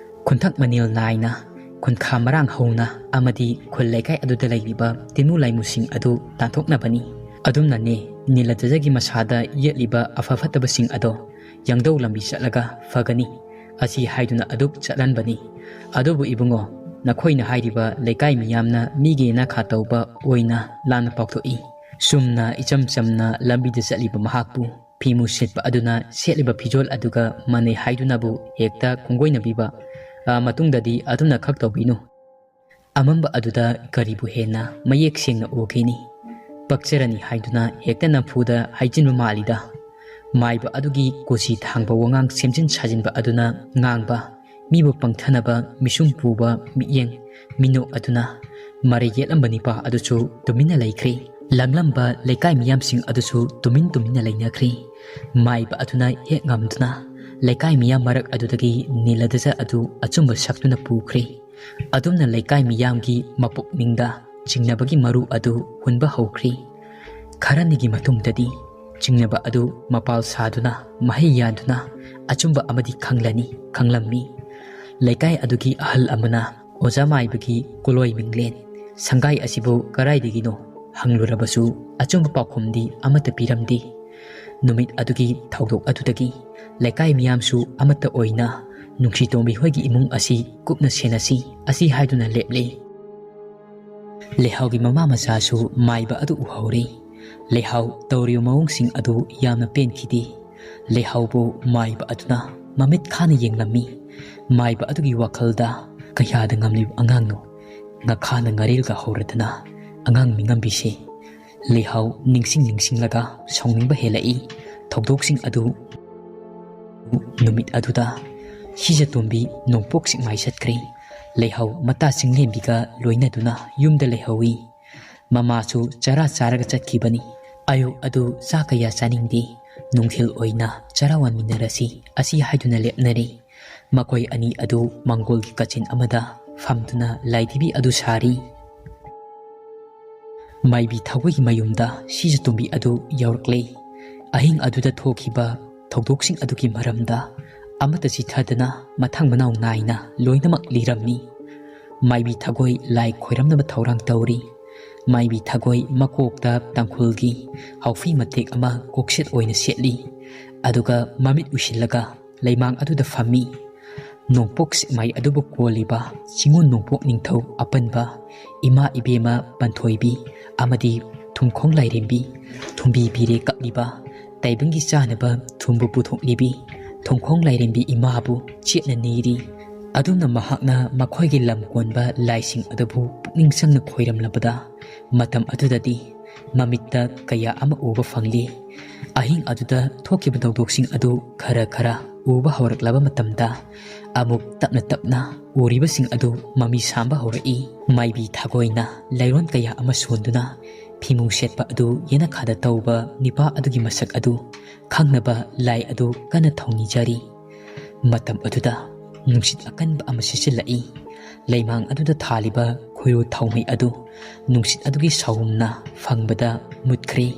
ꯈꯨꯟꯊꯛ ꯃꯅꯤꯜ ꯅꯥꯏꯅ, ꯈꯨꯟꯈꯥ ꯃꯔꯥꯡ ꯍꯧꯅ ꯑꯃꯗꯤ ꯈꯨꯜ ꯂꯩꯀꯥꯏ ꯑꯗꯨꯗ ꯂꯩꯔꯤꯕ ꯇꯤꯟꯃꯨ ꯂꯥꯏꯃꯨꯁꯤꯡ ꯑꯗꯨ ꯇꯥꯟꯊꯣꯛꯅꯕꯅꯤ꯫ ꯑꯗꯨꯝꯅꯅꯦ ꯅꯤꯂꯗꯖꯒꯤ ꯃꯁꯥꯗ ꯌꯦꯠꯂꯤꯕ ꯑꯐ ꯐꯠꯇꯕꯁꯤꯡ ꯑꯗꯣ ꯌꯥꯡꯗꯧ ꯂꯝꯕꯤ ꯆꯠꯂꯒ ꯐꯒꯅꯤ꯫ ꯑꯁꯤ ꯍꯥꯏꯗꯨꯅ ꯑꯗꯨꯛ ꯆꯠꯍꯟꯕꯅꯤ꯫ ꯑꯗꯨꯕꯨ ꯏꯕꯨꯡꯉꯣ, ꯅꯈꯣꯏꯅ ꯍꯥꯏꯔꯤꯕ ꯂꯩꯀꯥꯏ ꯃꯤꯌꯥꯝꯅ ꯃꯤꯒꯤ ꯅꯥꯈꯥ ꯇꯧꯕ ꯑꯣꯏꯅ ꯂꯥꯟꯅ ꯄꯥꯎꯊꯣꯛꯏ꯫ ꯆꯨꯝꯅ ꯏꯆꯝ ꯆꯝꯅ ꯂꯝꯕꯤꯗ ꯆꯠꯂꯤꯕ ꯃꯍꯥꯛꯄꯨ ꯐꯤꯃꯨ ꯁꯦꯠꯄ ꯑꯗꯨꯅ ꯁꯦꯠꯂꯤꯕ ꯐꯤꯖꯣꯜ ꯑꯗꯨꯒ ꯃꯥꯟꯅꯩ ꯍꯥꯏꯗꯨꯅꯕꯨ ꯍꯦꯛꯇ ꯈꯣꯡꯒꯣꯏꯅꯕꯤꯕ, ꯑ, ꯃꯇꯨꯡꯗꯗꯤ ꯑꯗꯨꯅ ꯈꯛ ꯇꯧꯕꯤꯅꯨ꯫ ꯑꯃꯝꯕ ꯑꯗꯨꯗ ꯀꯔꯤꯕꯨ ꯍꯦꯟꯅ ꯃꯌꯦꯛ ꯁꯦꯡꯅ ꯎꯒꯦꯅꯤ? ꯄꯛꯆꯔꯅꯤ ꯍꯥꯏꯗꯨꯅ ꯍꯦꯛꯇ ꯅꯝꯐꯨꯗ ꯍꯥꯏꯖꯤꯟꯕ ꯃꯥꯜꯂꯤꯗ꯫ ꯃꯥꯏꯕ ꯑꯗꯨꯒꯤ ꯀꯣꯆꯤ ꯊꯥꯡꯕ ꯋꯥꯉꯥꯡ ꯁꯦꯝꯖꯤꯟ ꯁꯥꯖꯤꯟꯕ ꯑꯗꯨꯅ ꯉꯥꯡꯕ, ꯃꯤꯕꯨ ꯄꯪꯊꯅꯕ ꯃꯤꯁꯨꯝ ꯄꯨꯕ ꯃꯤꯠꯌꯦꯡ ꯃꯤꯅꯣꯛ ꯑꯗꯨꯅ ꯃꯔꯩ ꯌꯦꯠꯂꯝꯕ ꯅꯤꯄꯥ ꯑꯗꯨꯁꯨ ꯇꯨꯃꯤꯟꯅ ꯂꯩꯈ꯭ꯔꯦ꯫ ꯂꯥꯡꯂꯝꯕ ꯂꯩꯀꯥꯏ ꯃꯤꯌꯥꯝꯁꯤꯡ ꯑꯗꯨꯁꯨ ꯇꯨꯃꯤꯟ ꯇꯨꯃꯤꯟꯅ ꯂꯩꯅꯈ꯭ꯔꯦ꯫ ꯃꯥꯏꯕ ꯑꯗꯨꯅ ꯍꯦꯛ ꯉꯝꯗꯨꯅ ꯂꯩꯀꯥꯏ ꯃꯤꯌꯥꯝ ꯃꯔꯛ ꯑꯗꯨꯗꯒꯤ ꯅꯤꯂꯗꯖ ꯑꯗꯨ ꯑꯆꯨꯝꯕ ꯁꯛꯇꯨꯅ ꯄꯨꯈ꯭ꯔꯦ꯫ ꯑꯗꯨꯝꯅ ꯂꯩꯀꯥꯏ ꯃꯤꯌꯥꯝꯒꯤ ꯃꯄꯨꯛꯅꯤꯡꯗ ꯆꯤꯡꯅꯕꯒꯤ ꯃꯔꯨ ꯑꯗꯨ ꯍꯨꯟꯕ ꯍꯧꯈ꯭ꯔꯦ꯫ ꯈꯔꯅꯤꯒꯤ ꯃꯇꯨꯡꯗꯗꯤ ꯆꯤꯡꯅꯕ ꯑꯗꯨ ꯃꯄꯥꯜ ꯁꯥꯗꯨꯅ ꯃꯍꯩ ꯌꯥꯟꯗꯨꯅ ꯑꯆꯨꯝꯕ ꯑꯃꯗꯤ ꯈꯪꯂꯅꯤ ꯈꯪꯂꯝꯃꯤ꯫ ꯂꯩꯀꯥꯏ ꯑꯗꯨꯒꯤ ꯑꯍꯜ ꯑꯃꯅ ꯑꯣꯖꯥ ꯃꯥꯏꯕꯒꯤ ꯀꯨꯂꯣꯏ ꯃꯤꯡꯂꯦꯟ ꯁꯪꯒꯥꯏ ꯑꯁꯤꯕꯨ ꯀꯗꯥꯏꯗꯒꯤꯅꯣ ꯍꯪꯂꯨꯔꯕꯁꯨ ꯑꯆꯨꯝꯕ ꯄꯥꯎꯈꯨꯝꯗꯤ ꯑꯃꯠꯇ ꯄꯤꯔꯝꯗꯦ꯫ ꯅꯨꯃꯤꯠ ꯑꯗꯨꯒꯤ ꯊꯧꯗꯣꯛ ꯑꯗꯨꯗꯒꯤ ꯂꯩꯀꯥꯏ ꯃꯤꯌꯥꯝꯁꯨ ꯑꯃꯠꯇ ꯑꯣꯏꯅ ꯅꯨꯡꯁꯤ ꯇꯣꯝꯕꯤ ꯍꯣꯏꯒꯤ ꯏꯃꯨꯡ ꯑꯁꯤ ꯀꯨꯞꯅ ꯁꯦꯟꯅꯁꯤ ꯑꯁꯤ ꯍꯥꯏꯗꯨꯅ ꯂꯦꯞꯂꯦ꯫ ꯂꯩꯍꯥꯎꯒꯤ ꯃꯃꯥ ꯃꯆꯥꯁꯨ ꯃꯥꯏꯕ ꯑꯗꯨ ꯎꯍꯧꯔꯦ꯫ ꯂꯩꯍꯥꯎ ꯇꯧꯔꯤꯕ ꯃꯑꯣꯡꯁꯤꯡ ꯑꯗꯨ ꯌꯥꯝꯅ ꯄꯦꯟꯈꯤꯗꯦ꯫ ꯂꯩꯍꯥꯎꯕꯨ ꯃꯥꯏꯕ ꯑꯗꯨꯅ ꯃꯃꯤꯠ ꯈꯥꯅ ꯌꯦꯡꯂꯝꯃꯤ꯫ ꯃꯥꯏꯕ ꯑꯗꯨꯒꯤ ꯋꯥꯈꯜꯗ ꯀꯌꯥꯗ ꯉꯝꯂꯤꯕ ꯑꯉꯥꯡꯅꯣ? ꯉꯈꯥꯅ ꯉꯥꯔꯦꯜꯒ ꯍꯧꯔꯗꯅ ꯑꯉꯥꯡ ꯃꯤꯉꯝꯕꯤꯁꯦ꯫ ꯂꯩꯍꯥꯎ ꯅꯤꯡꯁꯤꯡ ꯅꯤꯡꯁꯤꯡꯂꯒ ꯁꯥꯎꯅꯤꯡꯕ ꯍꯦꯜꯂꯛꯏ꯫ ꯊꯧꯗꯣꯛꯁꯤꯡ ꯑꯗꯨ ꯅꯨꯃꯤꯠ ꯑꯗꯨꯗ ꯁꯤꯖꯇꯣꯝꯕꯤ ꯅꯣꯡꯄꯣꯛ ꯁꯤꯛꯃꯥꯏ ꯆꯠꯈ꯭ꯔꯦ꯫ ꯂꯩꯍꯥꯎ ꯃꯇꯥ ꯆꯤꯡꯂꯦꯝꯕꯤꯒ ꯂꯣꯏꯅꯗꯨꯅ ꯌꯨꯝꯗ ꯂꯩꯍꯧꯏ꯫ ꯃꯃꯥꯁꯨ ꯆꯔꯥ ꯆꯥꯔꯒ ꯆꯠꯈꯤꯕꯅꯤ꯫ ꯑꯌꯨꯛ ꯑꯗꯨ ꯆꯥꯛ ꯀꯌꯥ ꯆꯥꯅꯤꯡꯗꯦ, ꯅꯨꯡꯊꯤꯜ ꯑꯣꯏꯅ ꯆꯔꯥ ꯋꯥꯟꯃꯤꯟꯅꯔꯁꯤ ꯑꯁꯤ ꯍꯥꯏꯗꯨꯅ ꯂꯦꯞꯅꯔꯤ꯫ ꯃꯈꯣꯏ ꯑꯅꯤ ꯑꯗꯨ ꯃꯪꯒꯣꯜꯒꯤ ꯀꯥꯆꯤꯟ ꯑꯃꯗ ꯐꯝꯗꯨꯅ ꯂꯥꯏꯙꯤꯕꯤ ꯑꯗꯨ ꯁꯥꯔꯤ꯫ ꯃꯥꯏꯕꯤ ꯊꯥꯒꯣꯏꯒꯤ ꯃꯌꯨꯝꯗ ꯁꯤꯖꯇꯣꯝꯕꯤ ꯑꯗꯨ ꯌꯧꯔꯛꯂꯦ꯫ ꯑꯍꯤꯡ ꯑꯗꯨꯗ ꯊꯣꯛꯈꯤꯕ ꯊꯧꯗꯣꯛꯁꯤꯡ ꯑꯗꯨꯒꯤ ꯃꯔꯝꯗ ꯑꯃꯠꯇ ꯆꯤꯊꯗꯅ ꯃꯊꯪ ꯃꯅꯥꯎ ꯅꯥꯏꯅ ꯂꯣꯏꯅꯃꯛ ꯂꯤꯔꯝꯃꯤ꯫ ꯃꯥꯏꯕꯤ ꯊꯥꯒꯣꯏ ꯂꯥꯏ ꯈꯣꯏꯔꯝꯅꯕ ꯊꯧꯔꯥꯡ ꯇꯧꯔꯤ꯫ ꯃꯥꯏꯕꯤ ꯊꯒꯣꯏ ꯃꯀꯣꯛꯇ ꯇꯥꯡꯈꯨꯜꯒꯤ ꯍꯥꯎꯐꯤ ꯃꯇꯦꯛ ꯑꯃ ꯀꯣꯛꯁꯦꯠ ꯑꯣꯏꯅ ꯁꯦꯠꯂꯤ꯫ ꯑꯗꯨꯒ ꯃꯃꯤꯠ ꯎꯏꯁꯤꯜꯂꯒ ꯂꯩꯃꯥꯡ ꯑꯗꯨꯗ ꯐꯝꯃꯤ꯫ ꯅꯣꯡꯄꯣꯛ ꯁꯦꯛꯃꯥꯏ ꯑꯗꯨꯕꯨ ꯀꯣꯜꯂꯤꯕ ꯆꯤꯡꯉꯨ ꯅꯣꯡꯄꯣꯛ ꯅꯤꯡꯊꯧ ꯑꯄꯟꯕ, ꯏꯃꯥ ꯏꯕꯦꯝꯃ ꯄꯟꯊꯣꯏꯕꯤ ꯑꯃꯗꯤ ꯊꯨꯝꯈꯣꯡ ꯂꯥꯏꯔꯦꯝꯕꯤ, ꯊꯨꯝꯕꯤ ꯄꯤꯔꯦ ꯀꯛꯂꯤꯕ ꯇꯥꯏꯕꯪꯒꯤ ꯆꯥꯅꯕ ꯊꯨꯝꯕꯨ ꯄꯨꯊꯣꯛꯂꯤꯕꯤ ꯊꯨꯝꯈꯣꯡ ꯂꯥꯏꯔꯦꯝꯕꯤ ꯏꯃꯥꯕꯨ ꯆꯦꯠꯅ ꯅꯤꯔꯤ꯫ ꯑꯗꯨꯝꯅ ꯃꯍꯥꯛꯅ ꯃꯈꯣꯏꯒꯤ ꯂꯝ ꯀꯣꯟꯕ ꯂꯥꯏꯁꯤꯡ ꯑꯗꯨꯕꯨ ꯄꯨꯛꯅꯤꯡ ꯆꯪꯅ ꯈꯣꯏꯔꯝꯂꯕꯗ ꯃꯇꯝ ꯑꯗꯨꯗꯗꯤ ꯃꯃꯤꯠꯇ ꯀꯌꯥ ꯑꯃ ꯎꯕ ꯐꯪꯂꯤ꯫ ꯑꯍꯤꯡ ꯑꯗꯨꯗ ꯊꯣꯛꯈꯤꯕ ꯊꯧꯗꯣꯛꯁꯤꯡ ꯑꯗꯨ ꯈꯔ ꯈꯔ ꯎꯕ ꯍꯧꯔꯛꯂꯕ ꯃꯇꯝꯗ ꯑꯃꯨꯛ ꯇꯞꯅ ꯇꯞꯅ ꯎꯔꯤꯕꯁꯤꯡ ꯑꯗꯨ ꯃꯃꯤ ꯁꯥꯝꯕ ꯍꯧꯔꯛꯏ꯫ ꯃꯥꯏꯕꯤ ꯊꯒꯣꯏꯅ ꯂꯩꯔꯣꯟ ꯀꯌꯥ ꯑꯃ ꯁꯣꯟꯗꯨꯅ ꯐꯤꯃꯨ ꯁꯦꯠꯄ ꯑꯗꯨ ꯌꯦꯅꯈꯥꯗ ꯇꯧꯕ ꯅꯤꯄꯥ ꯑꯗꯨꯒꯤ ꯃꯁꯛ ꯑꯗꯨ ꯈꯪꯅꯕ ꯂꯥꯏ ꯑꯗꯨ ꯀꯟꯅ ꯊꯧꯅꯤꯖꯔꯤ꯫ ꯃꯇꯝ ꯑꯗꯨꯗ ꯅꯨꯡꯁꯤꯠ ꯑꯀꯟꯕ ꯑꯃ ꯁꯤꯠꯆꯤꯜꯂꯛꯏ꯫ ꯂꯩꯃꯥꯡ ꯑꯗꯨꯗ ꯊꯥꯜꯂꯤꯕ ꯈꯣꯏꯔꯨ ꯊꯥꯎꯃꯩ ꯑꯗꯨ ꯅꯨꯡꯁꯤꯠ ꯑꯗꯨꯒꯤ ꯁꯥꯎꯍꯨꯝꯅ ꯐꯪꯕꯗ ꯃꯨꯠꯈ꯭ꯔꯦ꯫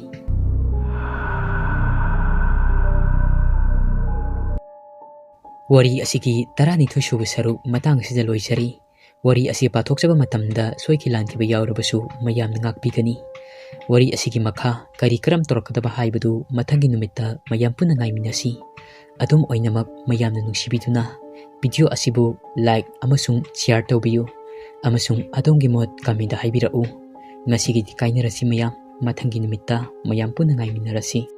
ꯋꯥꯔꯤ ꯑꯁꯤꯒꯤ ꯇꯔꯥꯅꯤꯊꯣꯏ ꯁꯨꯕ ꯁꯔꯨꯛ ꯃꯇꯥꯡ ꯑꯁꯤꯗ ꯂꯣꯏꯖꯔꯤ꯫ ꯋꯥꯔꯤ ꯑꯁꯤ ꯄꯥꯊꯣꯛꯆꯕ ꯃꯇꯝꯗ ꯁꯣꯏꯈꯤ ꯂꯥꯟꯈꯤꯕ ꯌꯥꯎꯔꯕꯁꯨ ꯃꯌꯥꯝꯅ ꯉꯥꯛꯄꯤꯒꯅꯤ꯫ ꯋꯥꯔꯤ ꯑꯁꯤꯒꯤ ꯃꯈꯥ ꯀꯔꯤ ꯀꯔꯝ ꯇꯧꯔꯛꯀꯗꯕ ꯍꯥꯏꯕꯗꯨ ꯃꯊꯪꯒꯤ ꯅꯨꯃꯤꯠꯇ ꯃꯌꯥꯝ ꯄꯨꯟꯅ ꯉꯥꯏꯃꯤꯟꯅꯁꯤ꯫ ꯑꯗꯨꯝ ꯑꯣꯏꯅꯃꯛ ꯃꯌꯥꯝꯅ ꯅꯨꯡꯁꯤꯕꯤꯗꯨꯅ video ꯑꯁꯤꯕꯨ like ꯑꯃꯁꯨꯡ share ꯇꯧꯕꯤꯌꯨ, ꯑꯃꯁꯨꯡ ꯑꯗꯣꯝꯒꯤ ꯃꯣꯠ comment ꯍꯥꯏꯕꯤꯔꯛꯎ꯫ ꯉꯁꯤꯒꯤꯗꯤ ꯀꯥꯏꯅꯔꯁꯤ ꯃꯌꯥꯝ, ꯃꯊꯪꯒꯤ ꯅꯨꯃꯤꯠꯇ ꯃꯌꯥꯝ ꯄꯨꯟꯅ ꯉꯥꯏꯃꯤꯟꯅꯔꯁꯤ꯫